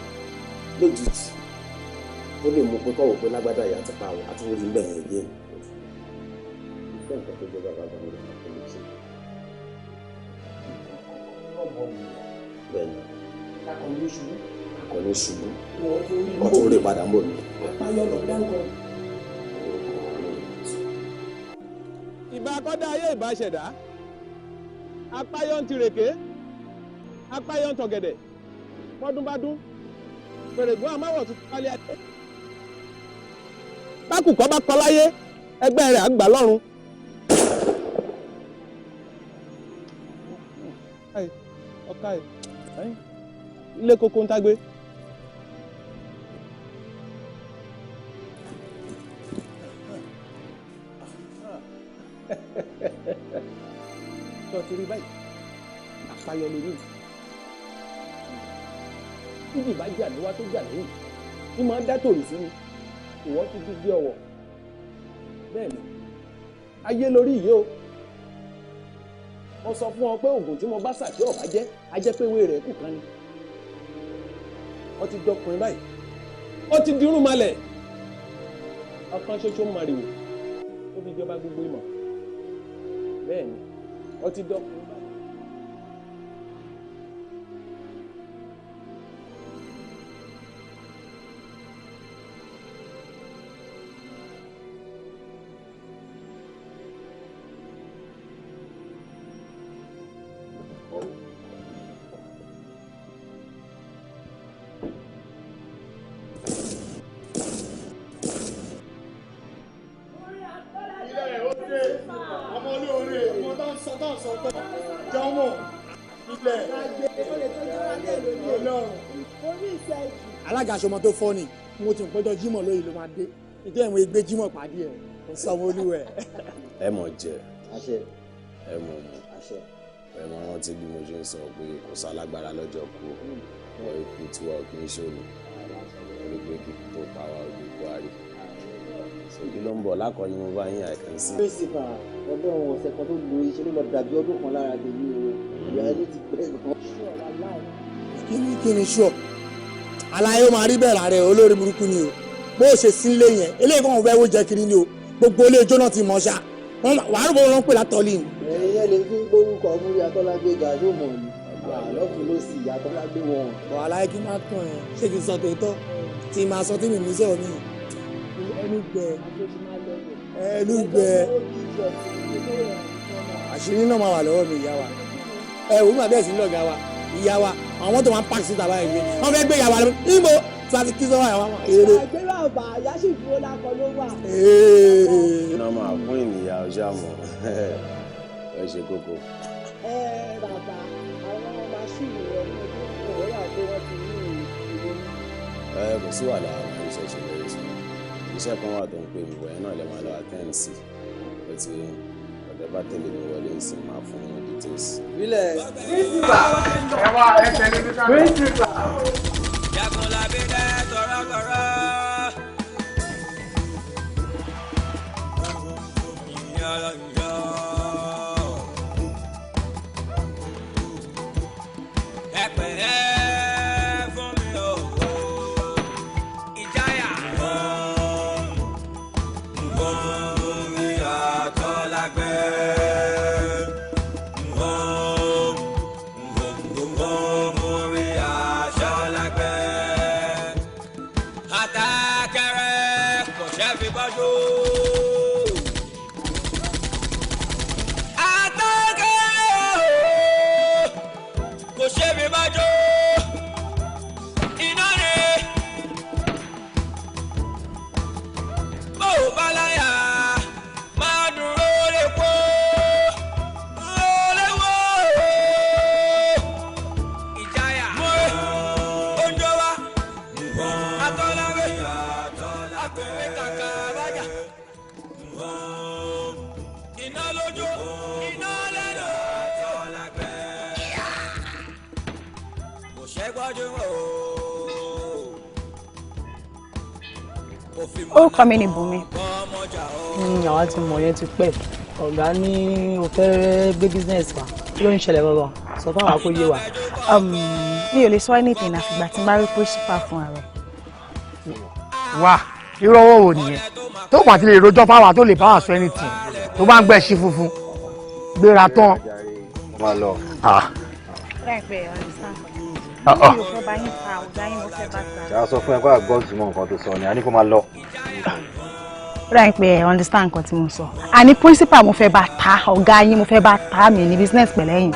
lójijì ó lè mú pé kọ́wọ́ pé lágbádá ìyá ti pa àwọn àtúwòrí ń bẹ̀rẹ̀ gé. Ìfẹ́ nǹkan tó jẹ́ bàbá àgbà mi lè máa tẹ̀lé sí. Bẹ́ẹ̀ni. Akọni ṣubú. Akọni ṣubú. Wọ́n tún rí padà ń bọ̀ mí. Apáyọ̀ lọ dárúkọ. Ìbà akọ́dá ayé ìbà ṣẹ̀dá. Apáyọ̀ ń tirèké. Apáyọ̀ ń tọ̀gẹ̀dẹ̀. Bọ́dún bá dún. Fèrègún àmáwọ̀ tuntun kálí ayé. Bákùkọ́ bá kọ láyé, ẹgbẹ́ rẹ̀ á gbà lọ́run. Ọ̀ka ẹ̀ ilé koko ń tágbé. Sọ ti rí báyìí, àpáyọ lórí ìjì bá jà níwá tó jà lẹ́yìn ní máa dá tòrì sí ni ìwọ ti di gbé ọwọ́. Bẹ́ẹ̀ ni ayé lórí yìí o. Mo sọ fún ọ pé oògùn tí mo bá sà tí ọba jẹ́ á jẹ́ pé ewé rẹ̀ kù kan ni. Ó ti dọkùnrin báyìí, ó ti dirún malẹ̀. Ọ̀kan ṣoṣo màrìwò ó fi jọba gbogbo ìmọ̀. Bẹ́ẹ̀ ni ó ti dọkùnrin báyìí. Alága aṣọmọ tó fọ́ ni mo ti pọ́jọ́ Jímọ̀ lóyè ló máa dé ìdí ẹ̀wọ̀n ẹgbẹ́ Jímọ̀ pàdé ẹ̀ kò sanwó olúwẹ̀. Ẹ mọ̀ jẹ, ẹ mọ̀ mu, ẹ mọ̀ rántí bí mo ṣe ń sọ pé kò sálágbára lọ́jọ́ kú ọ ikú tiwa ò kì í ṣòro orí pé kí tó pa wá ojú kó a rí. Kí ló ń bọ̀ lákọ̀ọ́ni mo bá yín àìkàn sí. Principal, ọdún ọ̀sẹ̀ kan tó lo iṣẹ́ ló lọ dàbí ọdún kan lára tèmi o, ìyá ẹni ti pẹ́ gan. Kí ni sure? Aláyé ó máa rí bẹ́ẹ̀ lára ẹ̀, olórí burúkú ni o. Bó o ṣe sí ilé yẹn, eléyìí kan fẹ́ wó jẹ kiri ni o. Gbogbo ilé ijó náà ti mọ̀ ṣá. Wàá rò bó wọn pè látọ̀lì ni. Ẹ̀yin ẹ̀ lè fi gbórúkọ Múrí Atọ́lágbé ga yóò mọ̀ ní. Lọ́kùn ló sì Atọ́lágbé wọn. Bọ̀ aláyé kí n máa tàn ẹ́, ṣé kí n sọ tòótọ́? Tí màá sọ tí mi ní sọ̀rọ̀ mi. Ẹnu gbẹ. Ẹnu gbẹ. Àṣírí náà máa wà lọ́wọ́ mi, ìyá wa. Ẹ wò ó máa bẹ́ẹ̀ sí lọ́gàá wa, ìyá wa. Àwọn tó máa ń pàṣẹ síta báyìí ni wọ́n fẹ́ gbé ìyá wa lọ níbo tí a ti kí sọ́wọ́ àwọn eré. Àgbérò àbá ìyá sì dúró lákọ ló wà. Iná máa fún ènìyàn ọjà mọ̀ ẹ ṣe kókó. Ẹ bàbá, àwọn máṣíìnì rẹ ní ojú ìwé wà pé wọ́n ti ní ìrònú. Ẹ kò sí wàhálà, àwọn iṣẹ́ ṣe lórí sí. Iṣẹ́ kan wà tó ń pè mí wọ̀nyẹn náà lè máa lọ attend sí. Ó ti ọ̀dẹ̀ bá tẹ̀lé mi wọlé ń sìn máa fún yín details. Bílẹ̀. Principal. Ẹ wá ẹ tẹ̀lé mi ká. Principal. Jagunlabi dẹ́ tọ̀rọ̀tọ̀rọ̀. Ẹ pẹ̀lẹ́ fún mi o, ìjáyà. Orí Atọ́lágbé. Orí Aṣọ́lágbé. Atákẹ́rẹ́ kò ṣe fi bọ́jú. Atákẹ́rẹ́ kò ṣe fi bọ́jú. Iná ni bó o bá láyà máa dúró lè kó lè wó ìjáyà. Mo oúnjẹ wa Atọ́lágbé akọ̀wé kàkà bájà iná lójú iná lẹ́nu. Kò ṣẹ́gbọ́jú o. Orúkọ mi ni Bùnmi. Ọmọjà o. Àwa ti mọ̀ yẹn ti pẹ́. Ọ̀gá ní o fẹ́ gbé business wa, kí ló ń ṣẹlẹ̀ gangan? Sọ fún àwọn akóyè wa. Mi ò lè sọ anything àfìgbà tí n bá rí principal fún ara ẹ̀. Wá, irú ọwọ́ wo nìyẹn tó bá ti lè rojọ́ fáwa tó lè bá wa sọ anything tó bá ń gbẹ̀ sí funfun gbéra tán. Máa lọ. Láìpẹ́ ẹ̀ understand. Ah, ah. Mi ò fẹ́ bá yín fa ọ̀gá yín, mo fẹ́ bá ta. Ṣé a sọ fún ẹ kó àgbọ̀ túmọ̀ nǹkan tó sọ ni a ní kó máa lọ. Láìpẹ́ ẹ̀ understand nǹkan tí mo sọ. Àní principal mo fẹ́ bá ta, ọ̀gá yín mo fẹ́ bá ta, mi ní business pẹ̀lẹ́yìn.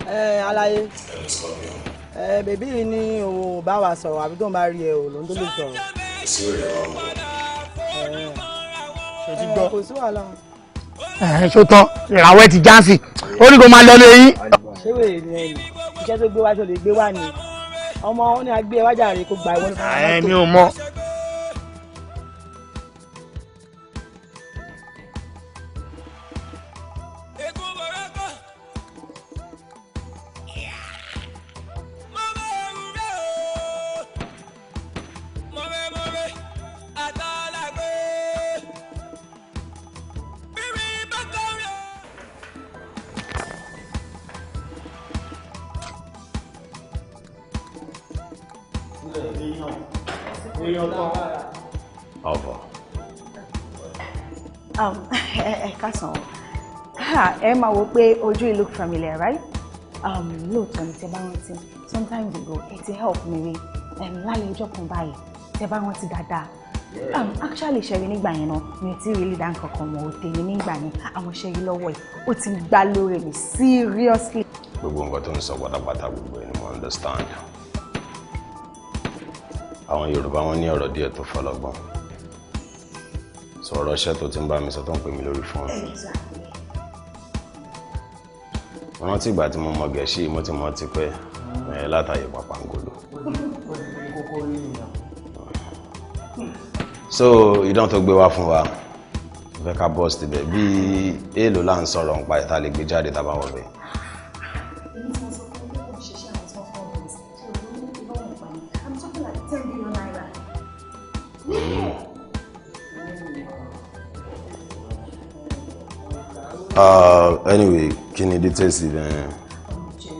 Ẹ aláyé, ẹ bèbí yìí ní òun ò bá wa sọ̀rọ̀ àbí tóun bá rí ẹ ò lóun tó lè sọ̀rọ̀. Ṣé ti gbọ́? Kò sí wàhálà. Ẹ ṣó tán, ìràwọ̀ ẹ ti jáǹsì, ó ní kó máa lọ lé yín. Ṣé wèrè ni ẹ ní iṣẹ́ tó gbé wá, ṣó lè gbé wá ni? Ọmọ ó ní agbé wájà rè kó gba ìwọ nípa. Ẹ mi ò mọ. Alpha. Ẹ káàsán o. Ha, ẹ máa wo pé ojú yìí look familiar, right? Lóòótọ́ ni, tẹ bá rántí sometimes ago, ẹ ti help mi rí lálẹ́ ọjọ́ kan báyìí, tẹ bá rántí dáadáa. Actually, ṣẹ̀rí nígbà yẹn náà, mi ò tí ì really dá nǹkan kan mọ̀, òtẹ̀ mi nígbà yẹn. Àwọn ṣẹ̀rí lọ́wọ́ yìí, ó ti gbá lórí mi seriously. Gbogbo nǹkan tó ń sọ pátápátá, gbogbo ẹ̀ ni mo understand. Àwọn Yorùbá, wọn ní ọ̀rọ̀ díẹ̀ tó fọlọ́gbọ́n. Sọ̀rọ̀ iṣẹ́ tó ti ń bá mi sọ, tó ń pè mí lórí fóònù. Mo rántí ìgbà tí mo mọ Gẹ̀ẹ́sì, mo ti mọ tipẹ́ ẹ̀ látàyè pàpàǹgòlò. So idán tó gbé wá fún wa, mo fẹ́ ká bọ́ síbẹ̀. Bí èèlò là ń sọ̀rọ̀ nípa ẹ̀ tá a lè gbé jáde tá a bá wọ̀ bẹ́ẹ̀? Èmi tí mo sọ fún pé kò ṣiṣẹ́ àwọn tí wọ́n fọ́ ọ̀rọ̀ sí tí olówó ní ìlọ́wọ̀n pa ni. I'm talking like ₦10 billion. Anyway, kí ni details ibẹ̀? Jẹ́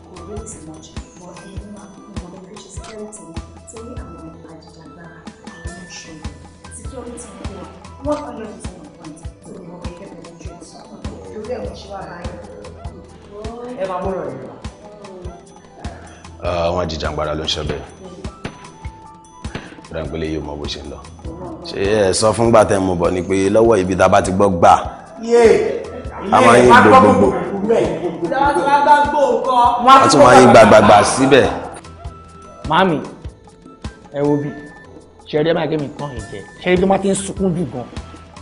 kò really so much, but ẹni máa ń mọ bẹ́ẹ̀ ṣe security ni, torí àwọn àjìjàgbara, àwọn ìṣòro, security wọn wà 100% on point, tó ní wọ́n fẹ́ penetrate, torí ẹ̀ wọ́n ṣe wá báyìí. Ẹ máa bọ̀rọ̀ yìí wá. Àwọn àjìjàgbara ló ń ṣe bẹ́ẹ̀. Ráńpẹ́lẹ́ yóò mọ bó ṣe ń lọ. Ṣé ẹ sọ fúngbà tẹ́ mo bọ̀ ni pé lọ́wọ́ ibi tá a bá ti gbọ́ gbà, a máa ń yín gbogbogbò, a tún máa ń yín gbàgbàgbà síbẹ̀. Màámi, ẹ wo bí ṣẹ̀rí, ẹ máa gé mi tán ìjẹ ṣẹ̀rí tó bá ti ń sunkún jù gan,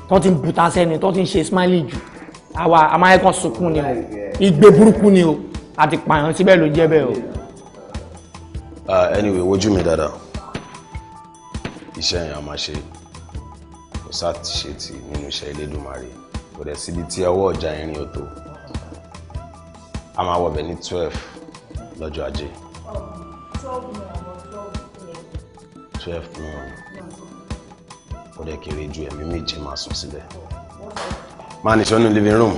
tó ti ń buta sẹ́ni, tó ti ń ṣe smiley jù, àwa amáyẹ́kan sunkún ni o, igbe burúkú ni o, àti pààyàn síbẹ̀ ló jẹ́ bẹ́ẹ̀ o. Anyway, wojú mi dáadáa. Iṣẹ́ yẹn a máa ṣe, kò sáà ti ṣe tì nínú iṣẹ́ Elédùmarè, kò dẹ̀ síbi tí ọwọ́ ọjà irin ò tó. A máa wọbẹ̀ ní 12 lọ́jọ́ Ajé. 12 noon, ó dẹ̀ kéré ju, ẹ̀mí méje máa sùn síbẹ̀. Máa nìṣó ní living room.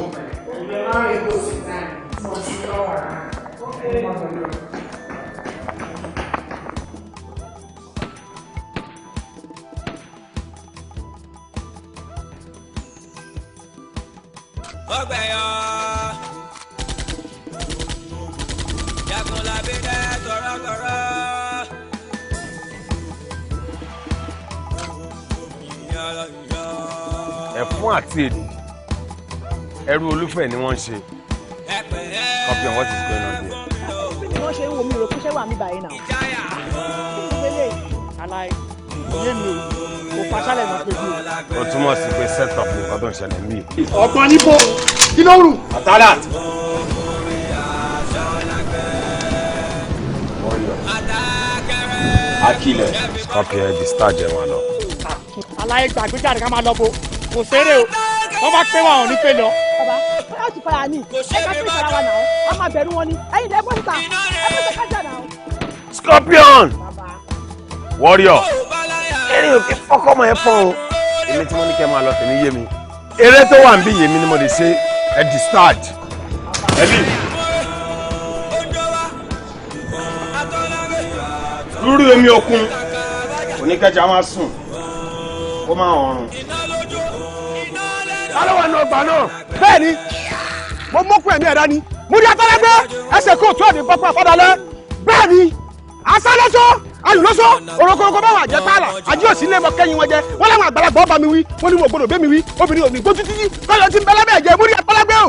Ọgbẹ̀yọ. Jagunlabi dẹ́ tọ̀rọ̀tọ̀rọ̀. Ẹ̀fún àti èdè ẹrú olúfẹ̀ ni wọ́n ń ṣe. Copy on what is going on there. Bí ni wọ́n ṣe ń wo mi, rò pé ṣé wà mí báyìí náà. Aláì yé mi o, kò faṣálẹ̀ mọ́ pé bí o. Ó túmọ̀ sí pé set up nǹkan tó ń ṣẹlẹ̀ ń bí. Ọ̀gbọ́n níbo, kí ló rù. Àtàlà. Akilẹ̀ Scorpion discharge ẹ̀ wọn lọ. Aláyé gbàgbé jáde, ká máa lọ bo, kò ṣeré o, wọ́n bá pé wọn ò ní pé lọ. Bàbá, bóyá ó ti fara ní ẹ ká fún ìfara wa náà, a máa bẹ̀rù wọn ni. Ẹ̀yin lẹ bọ́ síta, ẹ bọ́ síta kájà náà. Scorpion! Warrior. Erin òkè fọ́kọ́mọ ẹ fọ́n o. Èmi tí mo ní kẹ́ máa lọ tèmi yé mi. Eré tó wà ń bí yèmí ni mo lè ṣe ẹ discharge. Ẹ bí. Lórí omi òkun, oníkẹ́jà máa sùn, kó máa ọ̀run. Alọ́ wà ní ọgbà náà. Bẹ́ẹ̀ni, mo mọ́kùn ẹ̀mí ẹ̀dá ni. Mo ní atọ́lẹ́gbẹ́ ẹsẹ̀ kóòtù ẹ̀mí pápá fọ́dọ̀lẹ́. Bẹ́ẹ̀ni, asálẹ́sọ alùlọ́sọ òrokòrokò bá wà jẹ́ pààlà àjí òsì lé mọ kẹ́yìn wọn jẹ. Wọ́n láwọn àgbàlagbà ọba mi wí, wọ́n ní mo gbọ́dọ̀ bẹ́ mi wí, obìnrin òní gbójú títí kọ́yọ̀ tí ń bẹ lábẹ́ ẹ̀jẹ̀. Mo ní atọ́lẹ́gbẹ́ o.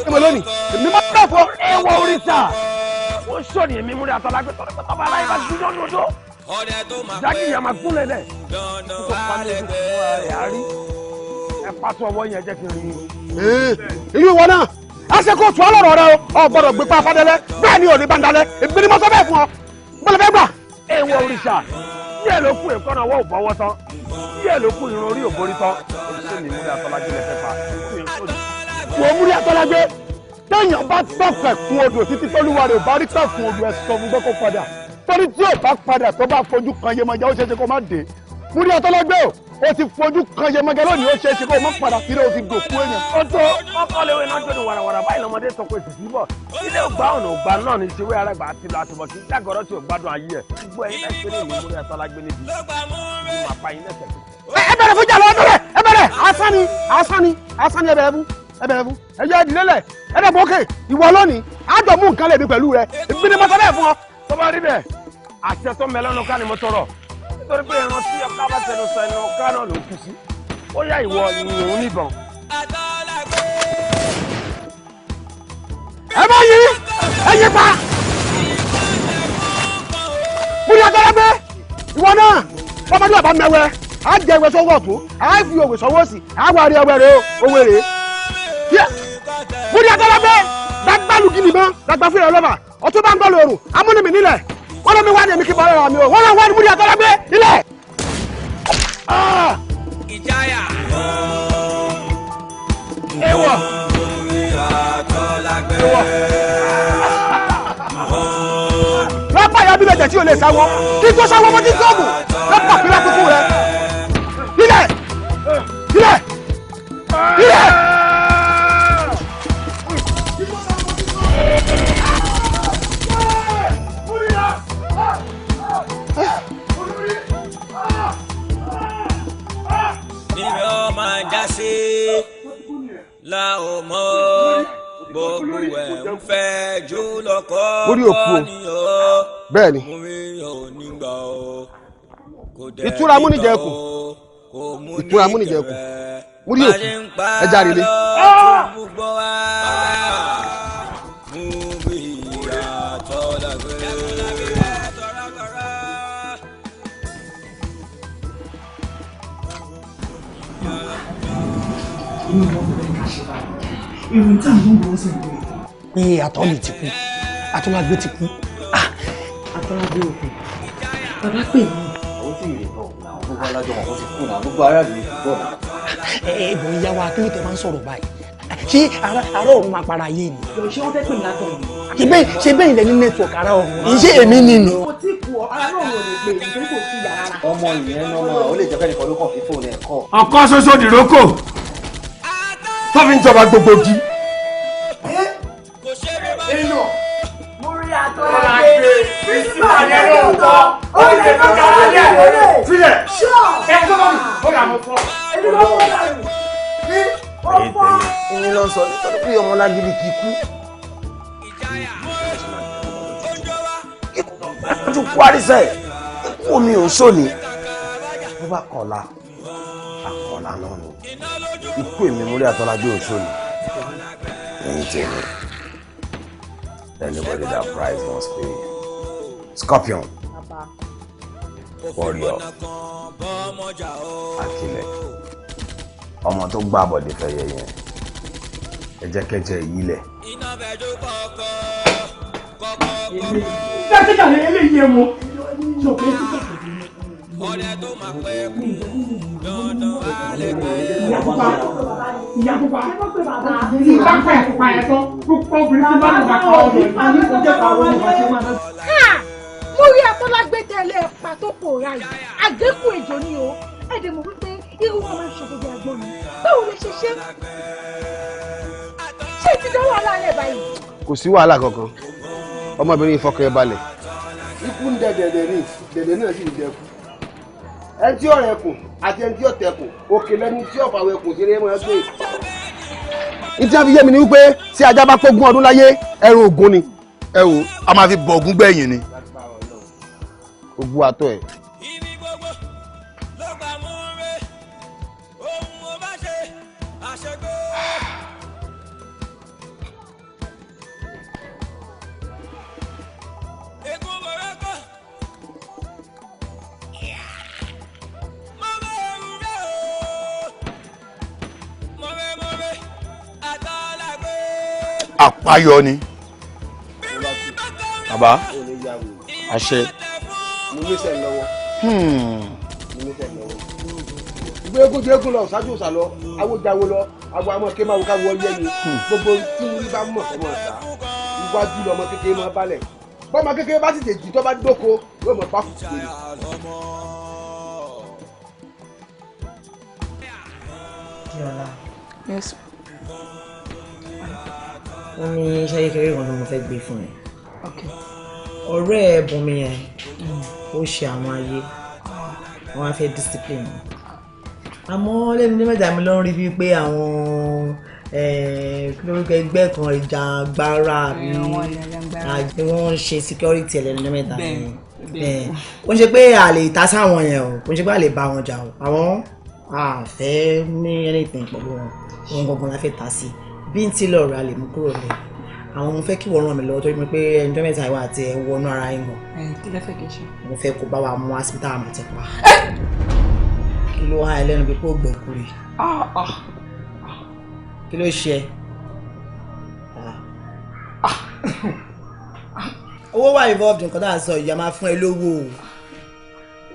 Ẹ mọ̀ lónìí, èmi máa ń bẹ̀ fọ. Ẹ wọ oríta, ó sọ̀rọ̀ èmi múlẹ̀ atọ́lágbé tọ́lẹ́gbẹ́ tọ́ba aláyé bá dúdú lódò. Jákè yà máa gúnlẹ̀ lẹ̀. Kókó pálí ojú fún ara rẹ̀ á rí. Ẹ pàṣẹ ọwọ́ yẹn jẹ́ kí n rí i. Ìlú ìwọ náà, ẹsẹ̀ kóòtù ọlọ́rọ̀ rẹ o, ò gbọ́dọ̀ gbé pa afádẹ́lẹ́, bẹ́ẹ̀ ni ò ní bàǹdálẹ́, èmi ni mo sọ bẹ́ẹ̀ fún ọ. Bọ́lá fẹ́ gbà. Ẹ wọ òrìṣà, díẹ̀ ló kù èkánná ọwọ́ ò bọ́wọ́ tán, díẹ̀ ló kù irun orí ò borí tán. Oṣù mi múlẹ̀ atọ́lágbé lẹ fẹ́ pa. Wò ó múlẹ̀ atọ́lágbé, téèyàn bá tọ̀fẹ̀ kún odò títí tólúwa rẹ̀ ò bá rí tọ̀ fún odò ẹ̀ sọ fún gbọ́ kó padà. Torí tí ò bá padà tó bá fojú kan Yemọja ó ṣeéṣe kó má dé. Múlẹ̀ atọ́lágbé o, ó ti fojú kan Yemọja lónìí ó ṣeéṣe kó má padà sílé o ti dòkú èèyàn. Ó tó ọkọ léwé náà jóni wàràwàrà báyìí lọmọdé sọ pé sìsì bọ̀. Ilé ògbà ọ̀nà ògbà náà ní ṣèwé arágbà àti lọ àtìmọ̀ kí jágọ̀rọ̀ tí ò gbádùn ayé ẹ̀. Gbogbo ẹ̀yin náà ṣeré ìlú múlẹ̀ atọ́lágbé níbi. Ìmọ̀ apá yín lẹ́sẹ̀. Ẹ bẹ̀rẹ̀ fún jàlọ, ẹ bẹ̀rẹ̀ asán ni asán ni asán ni ẹ bẹ̀rẹ̀ fún ẹ bẹ̀rẹ̀ fún ẹ yọ ìdílé lẹ̀ ẹ dẹ̀ bọ́kè ìwọ lónìí àjọ mú nǹkan lè mi pẹ̀lú rẹ èmi ni mo sọ bẹ́ẹ̀ fún ọ. Tó bá rí bẹ́ẹ̀, àṣẹ tó mẹ́lẹ́nu ká ni mo tọrọ. Nítorí pé ẹran tí ọká bá tẹnu sọ ẹnu ọká náà ló kú sí. Ó yá ìwọ ìyẹn níbọn. Ẹ bá yí ẹ yí pa. Múlẹ̀ atọ́lágbé ìwọ náà bọ́mọdé ọba mẹ́wẹ́ á jẹ ìwé sọ́wọ́ ọ̀tún á fi òwe sọ́wọ́ òsì á wà rí ẹwẹ́ rẹ o òwe rè é. Múlẹ̀ atọ́lágbé dágbàlù gidi mọ́ dàgbà fúnra ọlọ́ba ọtún bá ń bọ̀ lóru amúnimì nílẹ̀ wọ́n lọ́ mi wá ní èmi kí bọ́ lọ́rọ̀ mi o wọ́n lọ́ wá ní múlẹ̀ atọ́lágbé nílẹ̀. Ìjáyà. Ewọ. Ewọ. Lọ́pàá ìyá bílẹ̀ jẹ̀ tí o lè sáwọ́ kí tó sáwọ́ mọ́ tí sọ́ọ̀bù lọ́pàá pílá kúkú rẹ̀ nílẹ̀ nílẹ̀ nílẹ̀. Níbi ó máa já sí la ò mọ̀ gbogbo ẹ̀ ń fẹ́ jù lọ́kọ́ Mórí òkú o. Bẹ́ẹ̀ ni. Ìtura múnijẹ̀kù. Ìtura múnijẹ̀kù. Mórí òkú. Ẹ járe lé. Ìròyìn tí à ń gbọ́ gbọ́ sí ìlú pé àtọ́lì ti kú, Atọ́lágbé ti kú. Atọ́lágbé òkú bàbá pè mí. Ó ti rè tọ̀ náà gbogbo alájọ wọn kò ti kú náà gbogbo aráàlú ti gbọ́ náà. Ẹ ẹ bọ̀ ìyá wa kí ló tẹ máa ń sọ̀rọ̀ báyìí? Ṣé ará ọ̀run máa para ayé ni? Ṣé wọ́n fẹ́ pè mí látọ̀ mi? Ṣé bẹ́ẹ̀ ilẹ̀ ní nẹ́tíwọ̀kì ará ọ̀run? Ṣé èmi ni ni? Kò tí kú ọ, ará náà ò lè pè mí torí kò sí yàrá rárá. Ọmọ ìyẹn náà máa ó lè jẹ́ fẹ́nìkan ló kàn fi fóònù ẹ̀ kọ́. Ọkọ ṣoṣo dìrókò tó fi ń jọba gbogbo gi. Èèyàn. Múrí Atọ́lágbé Principal yẹn lóòótọ́, ó lè tó dára lé ẹ̀. Filẹ̀. Ẹ tó bá mi, ó dà mọ́ fọ́. Èmi ló fọ́ dànù. Ó fọ́. Ìní ló ń sọ nítorí pé ọmọ lágídí kì í kú. Ojú kwari sẹ́, ikú mi ò sóni. Bó bá kọ̀la, àkọ̀la náà ni. Ikú èmi múlẹ̀ Atọ́lágbé ò sóni. Ẹyin tèmi, anybody that price must pay. Scorpion, warrior, Akilẹ̀, ọmọ tó gbá àbọ̀dé fẹ́ yẹ yẹn, ẹ jẹ́ kẹ́jẹ́ yìí lẹ̀. Dákẹ́jà ni eléyìí ẹ̀ mọ́. Sọ pé ìyá pupa, ìyá pupa, tí bá pa ẹ̀ pupa yẹn tán, púpọ̀ obìnrin tí bá lù bá kọ́ ọ̀dọ̀ yìí, ní kò jẹ́ pàrọ̀ ọmọ ṣe máa. Ha! Mo rí Atọ́lágbé tẹ́lẹ̀ ẹ̀pà tó pòórá yìí, àgékù ejò ni o. Ẹ dẹ̀ mọ̀ wípé irú wọn máa ń ṣe gbogbo àgbọn mi. Báwo lè ṣe ṣe? Ṣé ti dá wàhálà lẹ̀ báyìí? Kò sí wàhálà kankan, ọmọbìnrin ìfọkàn ẹ balẹ̀. Ikú ń dẹ dẹ̀dẹ̀ ní dẹ̀dẹ̀ náà sì ń dẹkú. Ẹni tí ọ̀rẹ́ kùn àti ẹni tí ọ̀tẹ̀ kùn òkè lẹ́ni tí ọ̀fàwẹ̀ kùn sí eré máa gbé. Ìtí a fi yé mi ni wípé tí ajá bá pógún ọdún láyé ẹrù ògún ni. Ẹ wo, a máa fi bọ̀ ògún gbẹ̀yìn ni. Ogún atọ́ ẹ̀. Àpáyọ ni. Bàbá, àṣẹ. Mo níṣẹ́ lọ́wọ́. Mo níṣẹ́ lọ́wọ́. Ìgbé eégún jẹ́ eégún lọ, ṣáájú òòṣà lọ, awo jáwo lọ, awo àmọ́ ké máa wo káwọ́ yẹ ni. Gbogbo tí mo rí bá mọ̀ ọmọ ọ̀sà, iwájú lọmọ kékeré máa balẹ̀. Bọ́mọ kékeré bá sì tèjì tó bá dóko, yóò mọ̀ páfù sí i. Diola. Yes. Ó ní iṣẹ́ kékeré kan tó mo fẹ́ gbé fún ẹ. Okay. Ọ̀rẹ́ ẹ Bùnmi yẹn, ó ṣe àwọn ayé, wọ́n á fẹ́ discipline wọn. Àmọ́ lẹ́nu ní mẹ́ta mi ló ń rí bíi pé àwọn kí lórúkọ ẹgbẹ́ kan ìjàngbara àbí àti wọ́n ń ṣe security ẹlẹ́nu ní mẹ́ta yẹn. Ó ń ṣe pé a lè ta sáwọn yẹn o, kò ń ṣe pé a lè bá wọn jà o. Àwọn a fẹ́ ní anything pẹ̀lú wọn, òun gangan la fẹ́ ta sí. Bí n tí lọ́ọ̀rọ̀ a lè mú kúrò lẹ̀. Àwọn mo fẹ́ kí wọ́n ràn mí lọ́wọ́ torí pé ẹnjọ́ mẹ́ta ìwà àti ẹ̀ wọnú ara ẹ̀ mọ̀. Kí lẹ fẹ́ kí n ṣe? Mo fẹ́ kó bá wa mú hospital àmọ̀tẹ́pá. Kí ló há ẹ lẹ́nu bí kò gbẹ̀kúrè? Kí ló ṣe ẹ́? Owó wà involved nǹkan tá a sọ ìyá máa fún ẹ lówó o.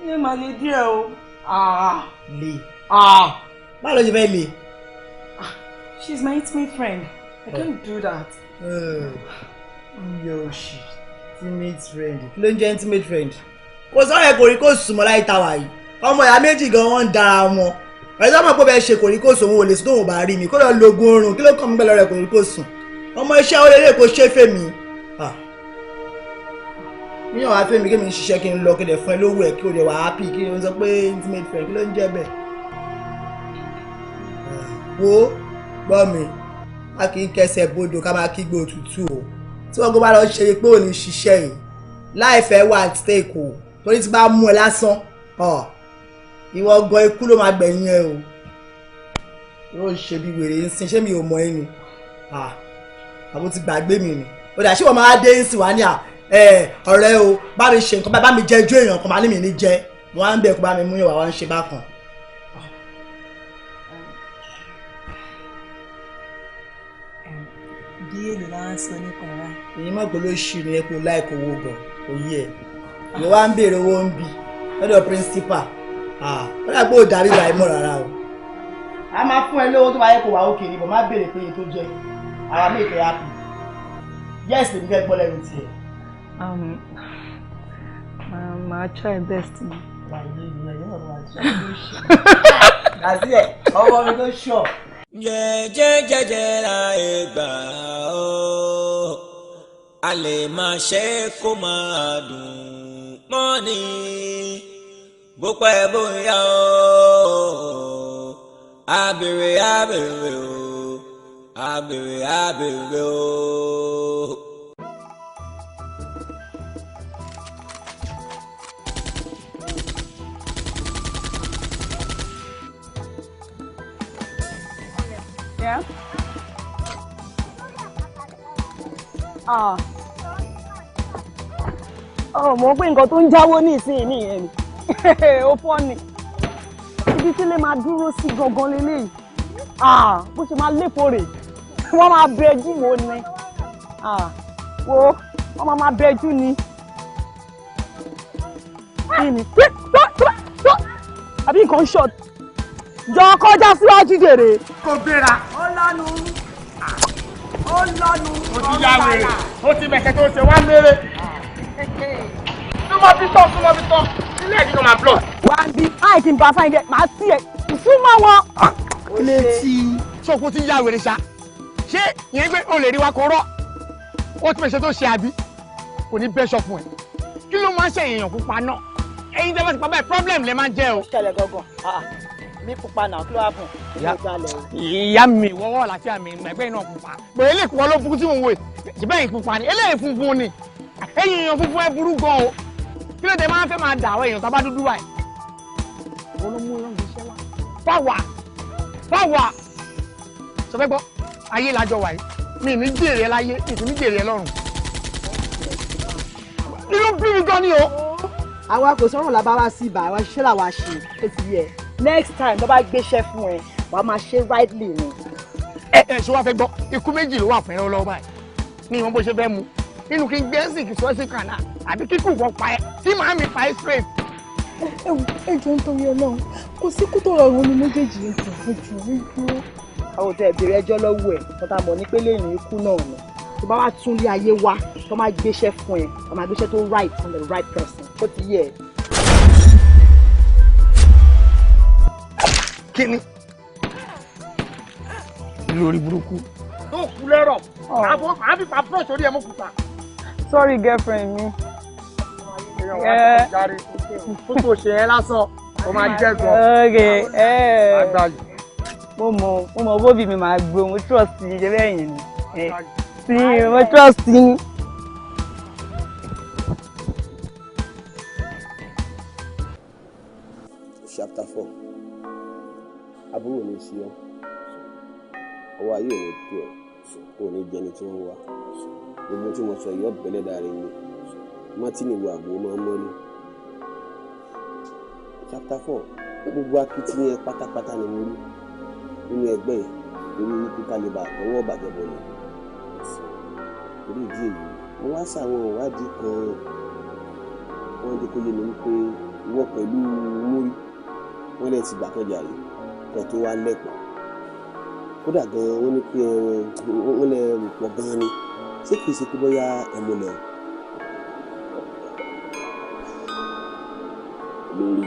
Ṣé màá lè díẹ̀ o? Le. Báwo ló ṣe fẹ́ le? She's my intimate friend. I can't do that. Yóò ṣì intimate friend. Kí ló ń jẹ́ intimate friend? Kò sọ̀rọ̀ ẹ̀ kò rí kò sùn mọ́ láyé tàwa yìí. Ọmọ ìyá méjì gan wọ́n ń dara wọn. Ọ̀rẹ́ sọ́mọ̀ pé bẹ́ẹ̀ ṣe kò rí kò sùn òun ò lè sùn tóun ò bá rí mi. Kó lọ lo oògùn oorun kí ló kàn mí pẹ̀lú ọ̀rẹ́ kò rí kò sùn. Ọmọ iṣẹ́ ó lélẹ̀ kó ṣe fèmí. Níyàn wá fèmí kí mi ń ṣiṣẹ́ kí n lọ kí n lè fún ẹ lówó ẹ̀ kí o lè wà happy kí o sọ pé intimate friend kí ló ń jẹ́ bẹ́ẹ̀. Wo gbọ́ mi, a kì í kẹsẹ̀ bodò ká máa kígbe òtútù o. Tí wọ́n kó bá lọ ṣe pé ò ní ṣiṣẹ́ yìí láìfẹ́ wà stake o, torí tí bá mú ẹ lásán ìwọ gan ikú ló máa gbẹ̀yìn ẹ o. Yóò ṣe bí wèrè ń sin, ṣé mi ò mọ ẹ ni? Àbó ti gbàgbé mi ni. Ó dà, ṣé wọ́n máa dé ń sìn wá ní à ọ̀rẹ́ o, bá mi ṣe nǹkan, bá mi jẹ ojú èèyàn kan máa ní mi ní jẹ, mo wá ń bẹ̀ kó bá mi mú yàn wá wá ń ṣe bákan. Bí èlò la ń sọ nípa ẹ̀ báyìí. Èyí mọ̀ pé ló ṣì ní epo láìkó owó gan, kò yí ẹ̀. Ìwọ wá ń béèrè owó ń bì lọ́dọ̀ principal. Ó dà pé ò darí ìgbà ìmọ̀ rárá o. A máa fún ẹ lówó tó bá yẹ kó wà ókè ni, bọ̀ má béèrè pé iye tó jẹ́. Ara mi ìfẹ́ happy. Yes, lèmi fẹ́ gbọ́ lẹ́nu tiẹ̀. Màá try best mi. Àti ẹ̀, ọmọ mi tó ṣọ̀. Jẹ́jẹ́jẹ́jẹ́ la ìgbà ó, a lè máa ṣe kó máa dùn mọ́ni bó pẹ́ bóyá ó, àbèrè àbèrè ó, àbèrè àbèrè ó. Yeah. Ah. Oh, mo pé nǹkan tó ń jáwó ní ìsinyìí nìyẹn ni. Ó fọ́ ni. Ibi tí lè máa dúró sí gangan leléyìí. Ah, bó ṣe máa léfò rè. Wọ́n máa bẹjú wo ni. Ah, wo, wọ́n máa bẹjú ni. Kí ni? Àbí nǹkan short. Jọ kọjá síwájú jèrè. Kò gbéra. Ó lọ́nu. Ó lọ́nu. Ó ti ya wèrè. Ó ti mẹ̀kẹ́ tó ṣe wá lérè. Súnmọ́ bí tán, súnmọ́ bí tán. Ilé ẹ̀dín kan máa blọ̀. Wà á bí àì kí n bá fáyín dẹ, màá sí ẹ. Súnmọ́ wọn. Ilé tí. Ṣé ti ń yá wèrè ṣá? Ṣé ìyẹn pé o lè rí wa kó rọ́? Ó ti mẹ̀ṣẹ̀ tó ṣe àbí? Kò ní bẹ́ṣọ fún ẹ. Kí ló máa ń ṣe èèyàn pupa náà? Ẹ̀yin tẹ́ bá ti pa báyìí, problem lẹ máa ń jẹ́ o. Ṣẹlẹ̀ gangan, mi pupa náà, kí ló wá fún un? Ìyá mi wọ́wọ́ làáfíà mi, ẹgbẹ́ iná pupa. Bẹ̀rẹ̀ ilé ìkúwọ́ ló burú tí mò ń wò yìí. Ṣùgbọ́n ẹ̀yin pupa ni, eléyìí funfun ni. Ẹ̀yin èèyàn funfun ẹ burú gan o. Kí ló dé máa ń fẹ́ máa dà àwọn èèyàn tá bá dúdú báyìí? Wọ́n ló mú irọ́ iṣẹ́ wá. Fáwa! Fáwa! Sọ fẹ́ gbọ́, ayé lájọ wà yìí. Mi ní jèrè ẹ láyé, mi sì ní jèrè ẹ lọ́run. Inú bí mi gan ni o. Àwa kò sọ̀rọ̀ làbá wá sí ibà, àwa ṣiṣẹ́ làwa ṣe, ó ti yẹ. Next time tó bá gbéṣẹ́ fún ẹ, wàá máa ṣe rightly ni. Ẹ ẹ ṣé wàá fẹ́ gbọ́, ikú méjì ló wà fún ẹ lọ́wọ́ báyìí. Ní ìwọ̀n bó ṣe fẹ́ mu, nínú kí n gbé ẹ̀sìn kì í sọ sí kànáà, àbí kíkù wọ́n pa ẹ́, tí màá mi pa ẹ́ straight. Ẹ jọ̀ọ́ nítorí Ọlọ́run, kò sí kú tó rọrùn ní méjèèjì ẹjọ́ ẹjọ́ ẹjọ́. Àwọn òtẹ́ ìbéèrè ẹjọ́ lọ́wọ́ ẹ̀, kọ́tà mọ̀ ní pé lẹ́yìn ikú náà ni. Tó bá wá tún lé ayé wá, tó máa gbéṣẹ́ fún ẹ, tó máa gbéṣẹ́ tó right from the right person, ó ti yẹ ẹ. Kíni? Lórí burúkú. Tó kú lẹ́rọ̀, màá fi pa brush orí ẹ̀ mọ́ kúta. Sorry girlfriend mi. Tó tó ṣe ẹ́ lásán, ó máa jẹ́ gan. Okay. Mo mọ̀ bóbi mi máa gbó, mo trust yín ṣe bẹ́ẹ̀ yẹn ni. Sí, mo trust yín. Chapter 4. Àbúrò mi ṣe ọ́, ọwọ́ ayé ò ní tẹ̀ ọ́, kò ní jẹni tí wọ́n wá. Gbogbo tí mo sọ yìí ọ̀bẹ̀lẹ̀ dáre ni. Martin ìwà àgbo máa ń mọ́rí. Chapter 4. Gbogbo akitiyan pátápátá ni mo rí nínú ẹgbẹ́ yìí torí wípé ká lè bá ọwọ́ bàjẹ́ bọ̀ ni. Torí ìdí èyí, mo wá ṣàwọn ìwádìí kan, wọ́n jẹ́ kó yé mi wípé ìwọ pẹ̀lú Múrí wọ́n lè ti gbà kan jàre kẹ́ tó wá lẹ́pọ̀. Kódà gan-an wọ́n ní pé wọ́n lè rò pọ̀ gan-an ni. Ṣé kìí ṣe pé bóyá ẹ múlẹ̀ o? Lórí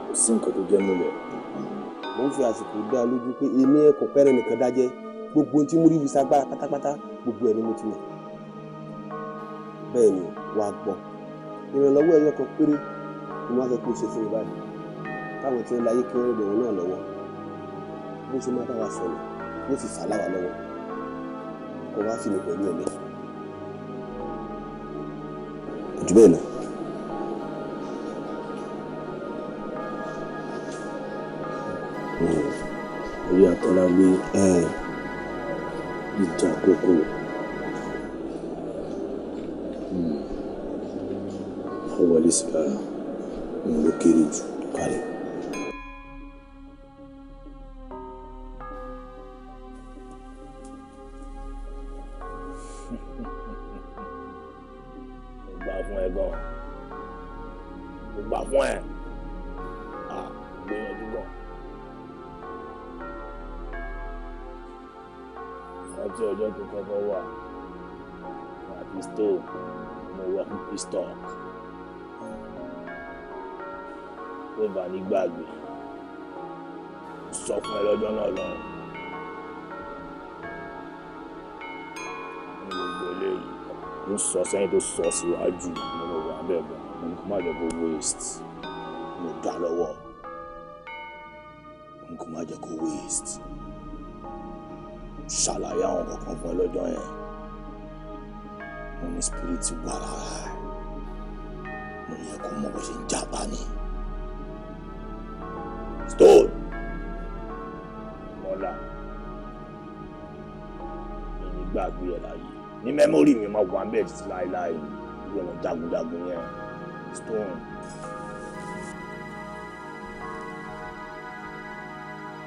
kò sí nǹkan tó jẹ́ múlẹ̀. Mo ń fi àsìkò dá lójú pé èmi ẹ kò pẹ́rẹ́ nìkan dájẹ́. Gbogbo ohun tí Múrí fi ṣagbára pátápátá gbogbo ẹ̀ ni mo ti mọ̀. Bẹ́ẹ̀ ni wàá gbọ́. Ìrànlọ́wọ́ ẹyọ kan péré ni wọ́n á fẹ́ kó o ṣe fún mi báyìí. Káwọn tí ó láyé kí wọ́n rìn wọn náà lọ́wọ́. Bó ṣe máa bá wa sọ̀rọ̀, bó sì sà láwa lọ́wọ́. Kó wá sí mi pẹ̀lú ẹ̀mí. Kò jù bẹ́ẹ̀ lọ. Orí Atọ́lá gbé ìjà kókó. Ó wọlé sí lára, òun ló kéré jù kárí. Mo gbà fún ẹ gan. Mo gbà fún ẹ. Gbìyànjú gan. Rántí ọjọ́ tó kọ́kọ́ wà àti stone mo wọ fún pistok tó bá ní gbàgbé sọ fún ẹ lọ́jọ́ náà lọ́hùn ní gbogbo eléyìí ló sọ sẹ́yìn tó sọ síwájú mo lọ wà bẹ́ẹ̀ gan mo ní kó má jẹ́ kó waste mo dá lọ́wọ́ mo ní kó má jẹ́ kó waste ṣàlàyé àwọn kankan fún ẹ lọ́jọ́ yẹn mo ní spirit wà lára ẹ mo ní ẹ kó mọ bó ṣe ń jábá ni stone mọ́lá mi ní gbàgbé ẹ láyé ní mẹ́mórì mi máa wà ń bẹ̀ títí láéláé ìwé ọ̀nà jagunjagun yẹn stone.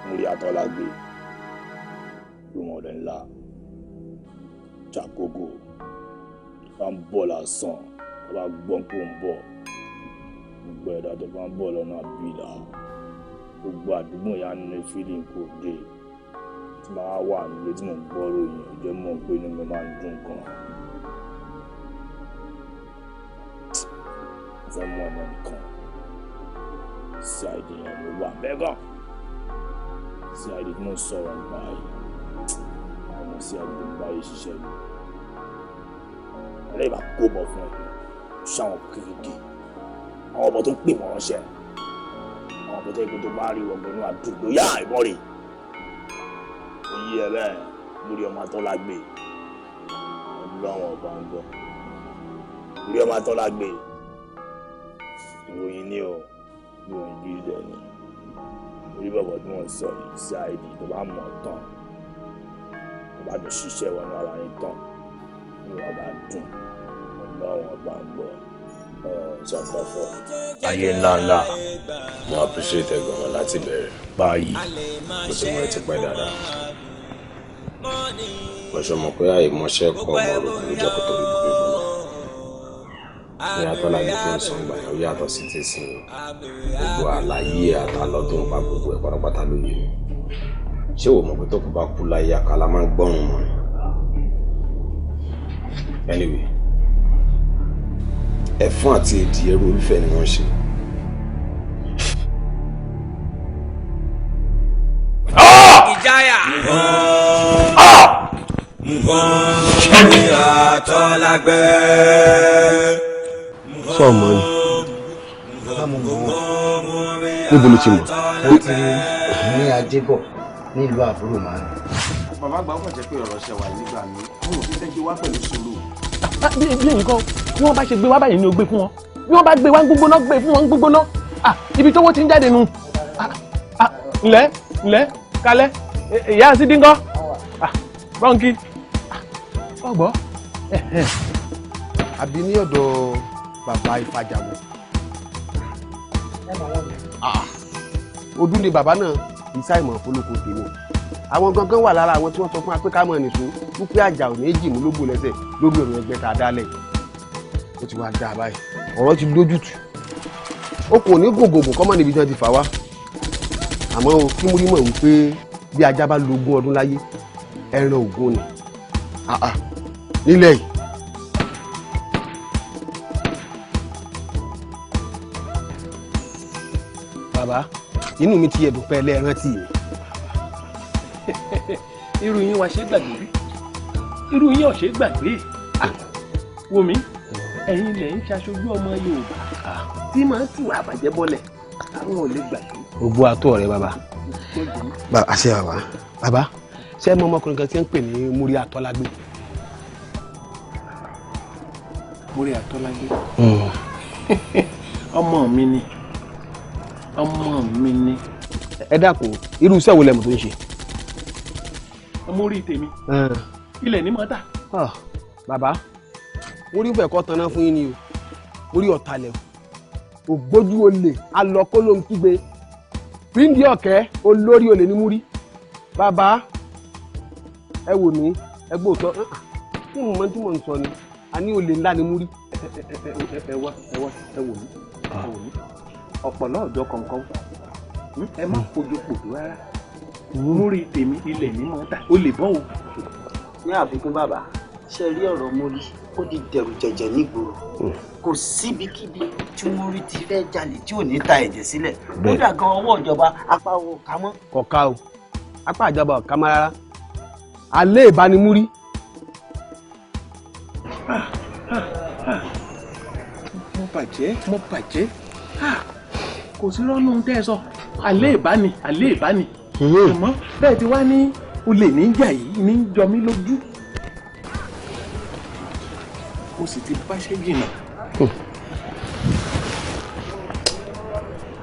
Mo rí Atọ́lá gbé ìwọ̀n ńlá jagogo bá ń bọ̀ lásán tó bá gbọ́n kó ń bọ̀ gbogbo ẹ̀dá tó bá ń bọ̀ lọ́nà àbílà gbogbo àdúgbò yà ń ní fílìn kò dé tí màá wà nílé tí mò ń gbọ́ ròyìn ọjọ́ mọ̀ pé inú mi máa ń dùn gan. Fẹ́ mọ̀ ẹ̀ nìkan. CID yẹn ló wà bẹ́ẹ̀ gan. CID tí mo ń sọ̀rọ̀ nípa yìí, ọmọ CID tó ń bá yìí ṣiṣẹ́ ni. Ẹlẹ́yìn bá kó bọ̀ fún ẹ, ṣáwọn kékeré, àwọn ọmọ tó ń pè wọ́n ránṣẹ́, àwọn ọmọ tó yẹ kó tó bá rí wọn pẹ̀lú àdúgbò yá ìbọn rè. Ó yí ẹ bẹ́ẹ̀ lórí ọmọ Atọ́lágbé, ọlọ́wọ̀n ọba ń gbọ́. Lórí ọmọ Atọ́lágbé, ìròyìn ni o, ìròyìn gidi dẹ̀ ni. Orí bàbá tí wọ́n sọ yìí, CID tó bá mọ̀ tán, tó bá tún ṣiṣẹ́ wọnú ara yín tán, ní wàá bá dùn, ọlọ́wọ̀n ọba ń gbọ́. Chapter 4. Ayé ńlá ńlá, mo appreciate ẹ gan-an láti bẹ̀rẹ̀. Báyìí. Mo ti mọ ẹ ti pẹ́ dáadáa. Mo ṣe mọ̀ pé àìmọṣẹ́ kọ́ ọmọ rò ló jẹ́ kó tóbi gbogbo náà. Ní Atọ́lágbé tó ń sọ ìgbà yẹn, ó yàtọ̀ sí ti sìn. Gbogbo àlàyé àtàlọ́ tó ń pa gbogbo ẹ̀ pátápátá ló yé mi. Ṣé o mọ̀ pé tó kù bá kú láyé àkàlà máa ń gbọ́rùn mọ́ ni? Anyway, ẹ̀fún àti èdì ẹrú olúfẹ́ ni wọ́n ṣe. Ìjáyà. Atọ́lágbé. Sọ mọ ni níbo ló ti mọ̀? Mo ti rí ní Ajégọ̀ nílùú àbúrò màá. Bàbá àgbà ó kàn jẹ́ pé ọ̀rọ̀ ṣe wà nígbà mi, mo ò fi fẹ́ kí wá pẹ̀lú sùúrù. Bí nǹkan bí wọ́n bá ṣe gbé wá báyìí ni o gbé fún wọn, bí wọ́n bá gbé wá ń gbógbóná gbé fún wọn ń gbógbóná, ibi tówó ti ń jáde nu. Ǹlẹ́ ǹlẹ́ kalẹ́ ìyá sí dínkọ́ bọ́ǹkì ọgbọ́. Àbí ní ọ̀dọ̀ bàbá Ìfàjàwọ̀. Ọdún ni bàbá náà kì í ṣàìmọ̀ fọlọ́kọ tèmi. Àwọn gangan wà lára àwọn tí wọ́n sọ fún wa pé ká mọ̀ nìṣó wípé àjà ò ní jì mú lógbò lẹ́sẹ̀ lórí ọ̀rọ̀ ẹgbẹ́ tá a dálẹ̀. Ó ti wá dáa báyìí, ọ̀rọ̀ ti lójútùú. Ó kò ní gògògò kọ́mọ́ níbi tí wọ́n ti fà wá. Àmọ́ o kí múrí mọ̀ wípé bí ajá bá lo ogún ọdún láyé, ẹran ògún ni. Nílẹ̀ yìí. Bàbá, inú mi ti ẹ̀dùn pẹ́ lẹ́ẹ̀rántí mi. Irú yín wa ṣe gbàgbé rí, irú yín ò ṣe gbàgbé. Wò mí, ẹ̀yin lẹ̀ ń ṣaṣojú ọmọ Yorùbá tí màá tù àbàjẹ́ bọ́lẹ̀, àwọn ò lè gbàgbé. Ògbó àtọ̀ rẹ bàbá. Àṣẹ bàbá. Bàbá, ṣé ẹ mọ ọmọkùnrin kan tí ń pè ní Múrí Atọ́lágbé? Múrí Atọ́lágbé. Ọmọ mi ni, ọmọ mi ni. Ẹ dákun, irú iṣẹ́ wo lẹ mọ̀ tó ń ṣe? Ọmọ orí tèmi ilẹ̀ ní mọ́tà. Bàbá, orí fẹ́ kọ́ tanná fún yín ni o, orí ọ̀talẹ̀ o, ògbójú olè alọ́kó ló ń kígbe, píndí ọ̀kẹ́ olórí olè ní múrí. Bàbá, ẹ wò mí, ẹ gbóòótọ́, kí mo mọ tí mò ń sọ ni, a ní olè ńlá ní múrí. Ẹ wá ẹ wá ẹ wò mí, ẹ wò mí, ọ̀pọ̀lọ́ ọ̀jọ́ kọ̀ọ̀kan, ẹ má fojú pòdù rárá. Múrí tèmi ilẹ̀ ní mọ́tà, ó lè bọ́ o. Ní àfikún bàbá, ṣe rí ọ̀rọ̀ Múrí, ó di dẹ̀rù jẹ̀jẹ̀ nígboro. Kò síbikíbi tí Múrí ti fẹ́ jalè tí ò ní ta ẹ̀jẹ̀ sílẹ̀. Kódà gan ọwọ́ ìjọba apá wo ká mọ́. Kọ̀ọ̀ká o, apá ìjọba ò ká mọ́ rárá. Alẹ́ ìbánimúrí. Mo bàjẹ́, mo bàjẹ́, kò sí rọ́nù tẹ́ ẹ sọ, alẹ́ ìbáni, alẹ́ ìbáni. Àmọ́ bẹ́ẹ̀ ti wá ní olè níjà yìí ní jọ mí lójú. Mo sì ti báṣẹ́ jìnnà.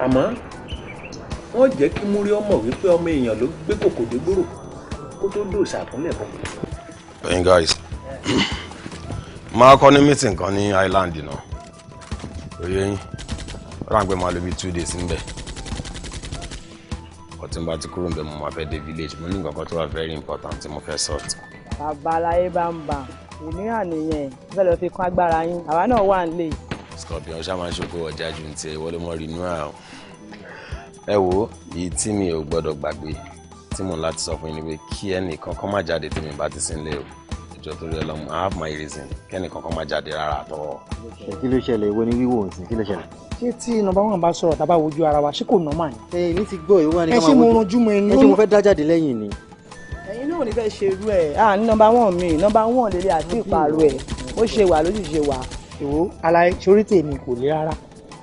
Àmọ́ wọ́n jẹ́ kí Múrí ọmọ wípé ọmọ èèyàn ló gbé kòkò dé gbòrò kó tó dòòṣà àkúnlẹ̀ bọ̀. Hey guys, máa kọ́ ní meeting kan ní Island náà. Oyè yín, ráńpẹ́ máa lò bí 2 days níbẹ̀. Ọtí bá ti kúrò níbẹ̀ mo máa fẹ́ dé village, mo ní nǹkan kan tó wà very important tí mo fẹ́ sort. Babaláyé bá ń bà ìmíràn nìyẹn, fẹ́ lọ fi kún agbára yín, àwa náà wà nílé. Scorpion ṣá máa ń ṣokò ọjà ju ní tiẹ̀, ìwọ ló mọ renewal. Ẹ wo, èyí tí mi ò gbọ́dọ̀ gbàgbé tí mo ń láti sọ fún yín ni pé kí ẹnìkan kọ́ má jáde tí mi bá ti sí nílé o. Jọ torí Ọlọ́run, I have my reason. Kẹ́ni kankan má jáde rárá àtọwọ́. Kí ló ṣẹlẹ̀? Ìwọ ni wíwò nsìn, kí ló ṣẹlẹ̀? Ṣé tí number one bá sọ̀rọ̀ tá a bá wojú ara wa, ṣé kò normal ni? Ẹ ní ti gbọ́ ìwọ ni ẹ ká ṣé máa mo wojú. ranjú mọ́ ẹni. Ẹ ṣé mo fẹ́ dá jáde lẹ́yìn ni. Ẹ̀yin náà ò ní fẹ́ ṣe irú ẹ̀. À ní number one mi, number one lélẹ̀ àti ìpààrọ̀ ẹ̀. Ó ṣe wà lójú ṣe wà. Ìwọ aláì sórí tèmi kò le rárá.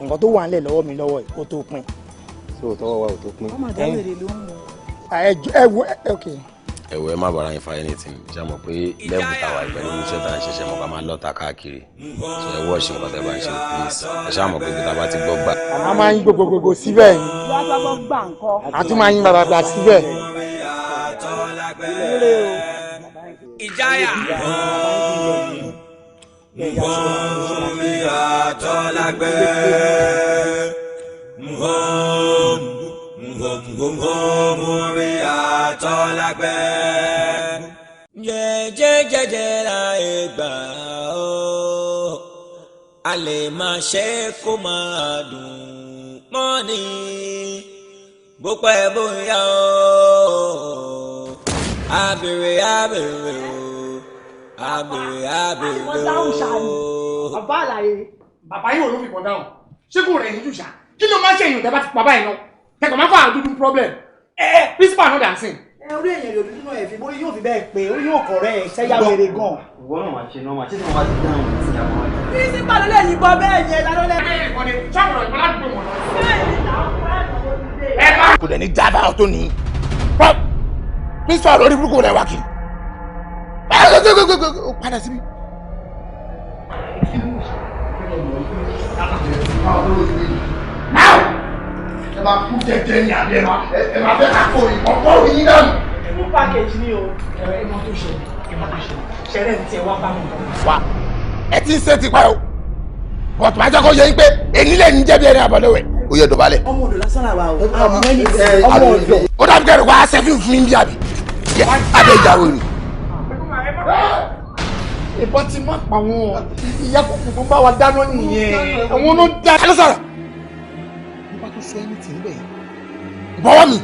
Nǹkan tó wà nílẹ̀ lọ́wọ́ mi lọ́wọ́ yìí ó tó pin. So tọwọ́ wa ò tó pin. Ọmọ àdáwèrè ló ń wọ. Ẹ wo ẹ ok. Ẹ wo, ẹ má bára yín fa anything. Ṣé mọ̀ pé level tàwa ìpẹ̀lú iṣẹ́ tá à ń ṣiṣẹ́ mọ̀ ká máa lọ́ta káàkiri. So ẹ wọ́ọ̀ṣì nǹkan tẹ́ bá ń ṣe, please. Ẹ ṣáà mọ̀ pé ibi tá a bá ti gbọ́ gbà. A máa ń yín gbogbogbò síbẹ̀ ni. Wọ́n á gbọ́ gbà ńkọ́. A tún máa ń yín bàbàbà síbẹ̀. Ìjáyà. Orí àtọ́lágbé. Orí àtọ́lágbé. Jẹ́jẹ́jẹ́jẹ́ la ìgbà ó. A lè máa ṣe kó máa dùn mọ́ni. Bó pẹ́ bóyá ó. Abèrè abèrè o. Abèrè abèrè o. Bàbá àlàyé. Bàbá yóò ló fi kàn dáhùn. Ṣé kò rẹ̀ yín jù ṣá? Kí ló máa ń ṣe èèyàn tẹ́ bá ti pa báyìí náà? Tẹ̀kọ̀ máa ń fà dúdú problem. Ẹ ẹ principal náà dancing. Ẹ orí èèyàn lòdì nínú ẹ̀ fi bóyá yóò fi bẹ́ẹ̀ pé orí yóò kọ̀rẹ́ ẹ̀ ṣẹ́yà wèrè gan. Ìwọ náà máa ṣe normal, ṣé tí wọ́n bá ti dáhùn sí àwọn ọmọ ẹ̀? Principal ló lè yìnbọn bẹ́ẹ̀ yẹn lálọ́ lẹ́nu. Kò dẹ̀ ní dábàá tó ní. Principal lórí burúkú rẹ̀ wá kiri. Ó padà síbi. Ẹ máa kú jẹjẹ ní àbí ẹ máa fẹ́ ká kó ìkọ̀kọ̀ yín dànù. Full package ni o. Ẹ mọ tó ṣẹlẹ̀, ẹ mọ tó ṣẹlẹ̀. Ṣẹlẹ̀ ń tiẹ̀ wá bá mi. Wa ẹ ti ń ṣe tipa o, bọ̀tù máa jẹ́ kó yẹ yín pé èyí lè ní jẹ́bi ẹni àbọ̀lẹ́wẹ̀ ó yẹ dọ̀bálẹ̀. Ọmọ odò lásán làwà o. Àmọ́ ẹni tí ọmọ odò. Ó dàbí kẹrin wá sẹ́fìn fún mi bí àbí abẹ́ ìyàwó rẹ̀. Ìbọn ti má pa wọn. Ìyá kòkò tó bá wa dáná nìyẹn. Àwọn ló dá. Ẹ ló sọ̀rọ̀. Bí bá tó sọ ẹni tì níbẹ̀ yẹn, ìbọ̀wọ́ mi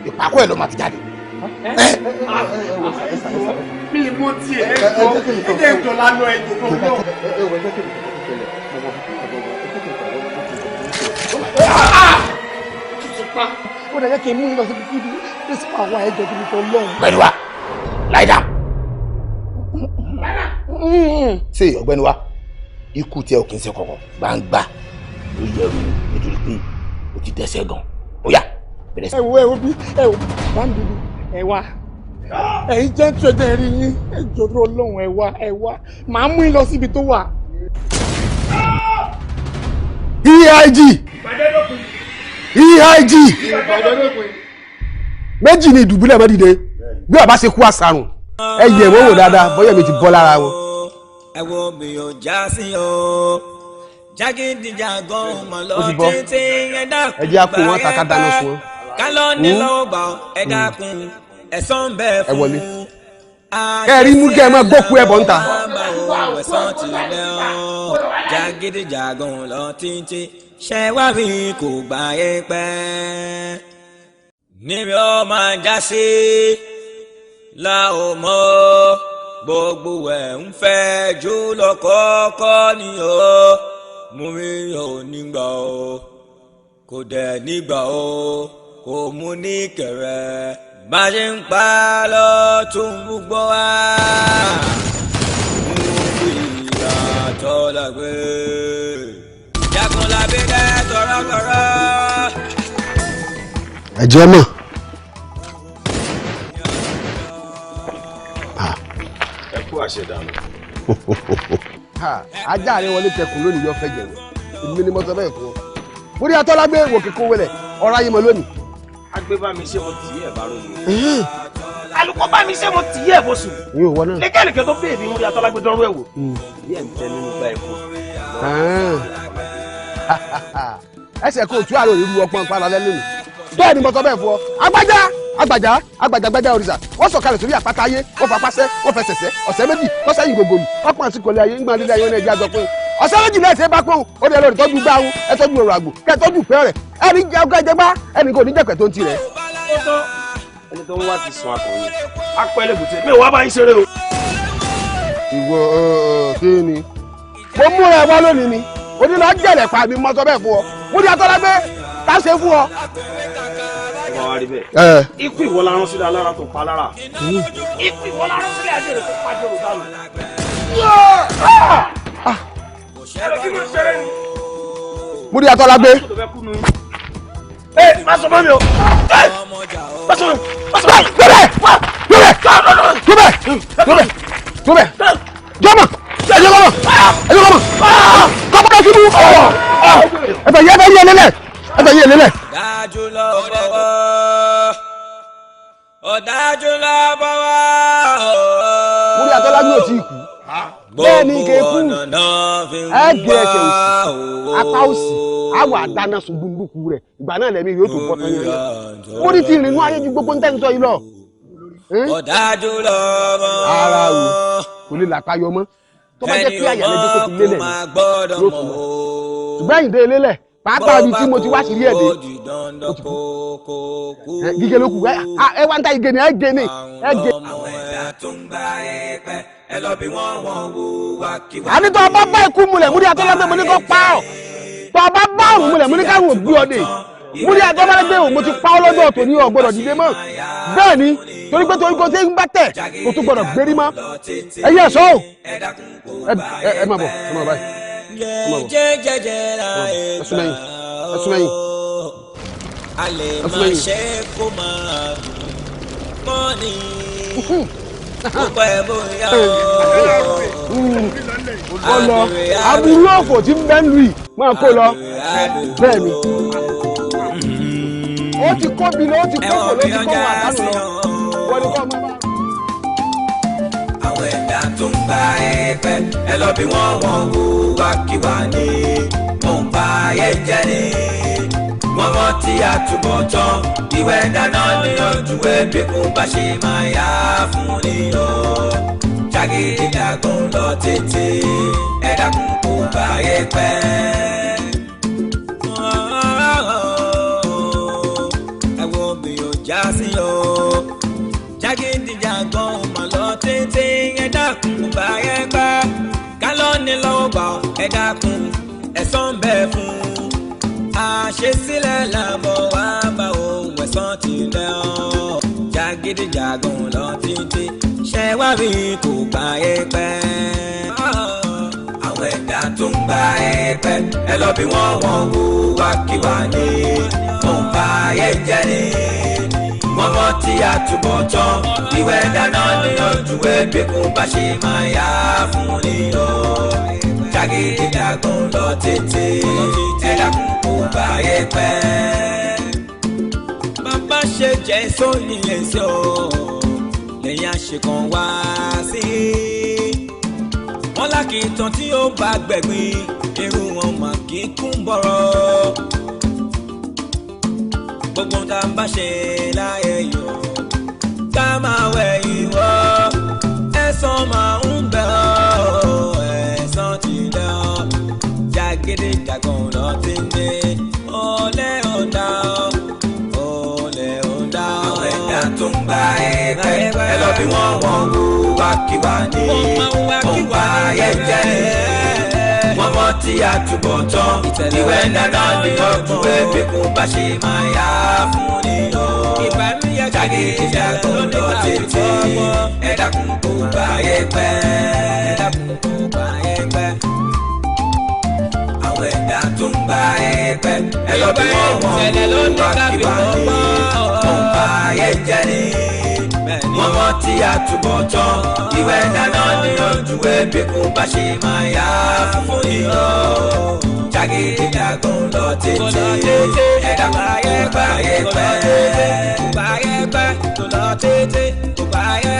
ìpàkọ́ ẹ̀ ló máa ti jáde. Mi mọ tiẹ̀ ẹ jọ ẹ jẹ́ ìjọ lánàá ẹ jọ tó lọ. Ó dẹ̀ jẹ́ kí n mú yín lọ síbi tí principal wa ẹjọ́ tó fi fọ́ lọ́hùn. Ọ̀gbẹ́ni wa láìda. Ṣé ọ̀gbẹ́ni wa ikú tí ẹ ò kì í ṣe kọ̀kọ̀ gbangba ló yẹ ẹrù nítorí pé o ti dẹ́ṣẹ̀ gan. Ó yá bẹ̀rẹ̀ sí. Ẹ wo ẹ wo bí ẹ wo wá ń dúdú ẹ wá. Ẹ̀yin jẹ́ ń tẹ̀lé rí yín ẹ jọ tó lọ́hùn ẹ wá ẹ wá màá mú yín lọ síbi tó wà. EIG EIG méjì ni ìdùbúlẹ̀ mọ́ dìde bí bàbá ṣe kú àṣàrùn ẹ yẹ̀ wọ́n wò dáadáa bọ́yá mi ti bọ́ lára wọn. Ẹ wo bí o já sí o. Jágídíjàgan mọ̀ lọ Ó ti bọ́. títí ẹ dákun. Ẹ jẹ́ á kó wọn ta ká dáná sun wọn. Ká lọ ní lọ́wọ́ gbà ọ́, ẹ dákun ẹ̀san ń bẹ Ẹ fún. wọlé. Kẹ́ ẹ rí mú kẹ́ ẹ máa gbókú ẹ bọ̀ ń ta. Ẹ̀san tilẹ̀ ọ́ jágídíjàgan lọ títí ṣẹ wá rí kò gbà yé pẹ́. Níbi ó máa já sí la ò mọ̀ gbogbo ẹ̀ ń fẹ́ jù lọ kọ́kọ́ ni ó mú mi ò nígbà o kò dẹ̀ nígbà o kò mú ní kẹrẹ bá ṣe ń pa lọ tún gbọ́ wá mú ìyá tọ́lá gbé jagunlabi dẹ́ tọrọkọrọ. Ẹ jẹ́ mọ̀. Ẹ kú àṣedànù. Ajá rẹ wọlé tẹkùn lónìí yóò fẹ́ jẹ̀wẹ̀ èmi ni mo sọ bẹ́ẹ̀ fún ọ. Mo rí Atọ́lágbé wò kíkó wẹlẹ̀ ọ̀rọ̀ ayé mọ lónìí. Agbé bá mi ṣe mo tì í ẹ̀ bá ròyìn. Alùpùpù bá mi ṣe mo tì í ẹ̀ bó sùn. Mi ò wọ náà. Lékèlékè tó bèèrè mi rí Atọ́lágbé dánrú ẹ̀ wò. Bí ẹ̀ ń tẹ nínú gbá ẹ̀kọ́. Ẹsẹ̀ kò tú àrò ìrú ọpọ́n pa lálẹ́ lónìí. Bẹ́ẹ̀ ni mo sọ bẹ́ẹ̀ fún ọ. Agbájá agbàjá agbàjàgbàjà òrìṣà wọ́n sọ̀kalẹ̀ sórí àpáta ayé wọ́n fapá sẹ́ wọ́n fẹsẹ̀ sẹ́ ọ̀sẹ̀ méjì wọ́n sẹ́yìn gbogbo lù wọ́n pọ̀ sí kọlẹ̀ ayé ńgbà lílẹ̀ ayé wọn ẹ̀jẹ̀ àjọ pé ọ̀sẹ̀ méjì náà ṣe bá pọ̀ ó dẹ̀ lọ́ọ̀rì tọ́jú gbá wọn ẹ tọ́jú ọ̀rọ̀ àgbò kẹ́ ẹ tọ́jú ìfẹ́ rẹ̀ ẹni jẹ́ ọgá ẹjẹgbá ẹni kò ní jẹ̀pẹ̀ tó ń tirẹ̀. Ẹni tó ń wá ti sun akọ̀yìn. Apẹ̀lẹ̀ bùtẹ̀ mi ò wá bá yín ṣeré o. Ìwọ kí ni mo múra ẹ wá lónìí ni onílọ jẹlẹ pa mi mọtọ bẹ́ẹ̀ fún ọ mo ní Atọ́lágbé ká ṣe fún ọ. Ẹ wá rí bẹ́ẹ̀. Ikú ìwọ la rán sílẹ̀ alára tó pa lára. Ikú ìwọ la rán sílẹ̀ àjèrè tó pa jèrò dànù. Mo ní Atọ́lágbé. Ẹ má sọ fún mi o. Má sọ fún mi. Má sọ fún mi. Gbẹ́bẹ̀ gbẹ́bẹ̀ gbẹ́bẹ̀ gbẹ́bẹ̀ gbẹ́bẹ̀ jọ́mọ̀ ẹjọ́ kọ́mọ̀ ẹjọ́ kọ́mọ̀ kọ́mọ̀ kí mú ẹfẹ̀ yẹ ẹfẹ̀ yẹ lélẹ̀ ẹfẹ̀ yẹ lélẹ̀. Ọ̀dájú lọ bọ̀wọ̀, ọ̀dájú lọ bọ̀wọ̀. Mo ní Atọ́lágbé ò tí ì kú. Bẹ́ẹ̀ ni ike kú ẹ gé ẹsẹ̀ òsì apá òsì àwọn àdáná sun gbùngbùkù rẹ̀ ìgbà náà lẹ́mí yóò tó bọ́ tán yẹn. Mo ní ti rìnnú ayé ju gbogbo ń tẹ́ ń sọ yìí lọ. Ọ̀dájú lọ bọ̀wọ̀. Ara o kò lè làpáyọ mọ́ tó bá jẹ́ pé àyà lẹ́jọ́ kó fi lélẹ̀ yóò tún lọ. Ṣùgbọ́n ẹ̀yìn dé lélẹ̀ pàápàá ibi tí mo ti wá sí rí ẹ̀dẹ́ ó ti kú. Gígé ló kù ẹ wá ń ta igi ni ẹ gé ni ẹ gé. Àní tó o bá bá ikú mulẹ̀ múrí Atọ́lágbé mo ní kó pa ọ́ tó o bá bá òrùn mulẹ̀ mo ní káwọn ògbé ọ dé múrí Atọ́lágbé o mo ti pa ọ́ lọ́dọ̀ tó ní o gbọ́dọ̀ dìde mọ́ bẹ́ẹ̀ ni torí pé torí kò tí ń bá tẹ̀ kò tún gbọ́dọ̀ gbérí mọ́ ẹ yẹ ẹ̀ṣọ́ o ẹ má bọ̀ ẹ má bọ̀ báyìí ẹ má bọ̀ ẹ sún mẹ́yìn ẹ sún mẹ́yìn ẹ sún mẹ́yìn. Ó lọ aburú òfò tí ń bẹ́ ń lu yìí máa kó lọ bẹ́ẹ̀ ni ó ti kó bi lọ ó ti kó kò ló ti kó wọn àdánù lọ wọ́n ní kó ọmọ bá. Àwọn ẹ̀dá tó ń bá ẹgbẹ́ ẹ lọ bí wọ́n wọ́n wò wákìwá ní mò ń bá ayé jẹ́ ni wọ́n mọ̀ tí a túbọ̀ tán ìwẹ̀ dáná ní ojú ẹbí kún bá ṣe máa yá fún ni o jàgídíjàgan lọ títí ẹ dákun kó bá ayé pẹ́. Ẹ wo bí o já sí o jàgídíjàgan mà lọ títí ẹ dákun kó bá ayé pẹ́ ká lọ ní lọ́wọ́ gbà ẹ dákun ẹ̀san ń bẹ fún un àṣesílẹ̀ làbọ̀ wá bá ohun ẹ̀san tilẹ̀ ọ́ jàgídíjàgan lọ títí ṣẹ wá rí kò gbà ẹ pẹ́. Àwọn ẹ̀dá tó ń gbà ẹ pẹ́ ẹ lọ bí wọ́n wọ́n wò wákìwá ní mò ń bá ayé jẹ́ ni wọ́n mọ̀ tí a túbọ̀ tán ìwẹ̀ dáná ní ojú ẹbí kún bá ṣe máa yá fún ni o jàgídíjàgan lọ títí ẹ dákun kó bá yẹ pẹ́. Bàbá ṣe jẹ́ sóní ẹ̀sẹ̀ o lẹ́yìn àṣekàn wá sí i. Wọ́n lákìtàn tí ó bá gbẹ̀gbin irú wọn mà kí kún bọ̀rọ̀. Gbogbo tá a bá ṣe láyé yọ ká máa wẹ̀ ìwọ ẹ̀san máa ń bẹ̀ ọ́ ẹ̀san ti lọ jàgídíjàgan lọ ti ń dé olè ọ̀dà olè ọ̀dà. Àwọn ẹ̀dá tó ń bá ẹgbẹ́ ẹ lọ bí wọ́n wọ́n wò wákìwá ní mò ń bá ayé jẹ́ wọ́n mọ̀ tí a túbọ̀ tán ìwẹ̀ dáná ní ojú ẹbí kún bá ṣe máa yá fún ni o jàgídíjàgan lọ títí ẹ dákun kó bá ayé pẹ́ ẹ dákun kó bá ayé pẹ́. Àwọn ẹ̀dá tó ń bá ẹgbẹ́ ẹ lọ bí wọ́n wọ́n wò wákìwá ní mò ń bá ayé jẹ́ ni wọ́n mọ̀ tí a túbọ̀ tán ìwẹ̀ dáná ní ojú ẹbí kún bá ṣe máa yá fún ni o jàgídíjàgan lọ títí ẹ dákun kó bá ayé pẹ́. Kó bá ayé pẹ́ tó lọ títí kó bá ayé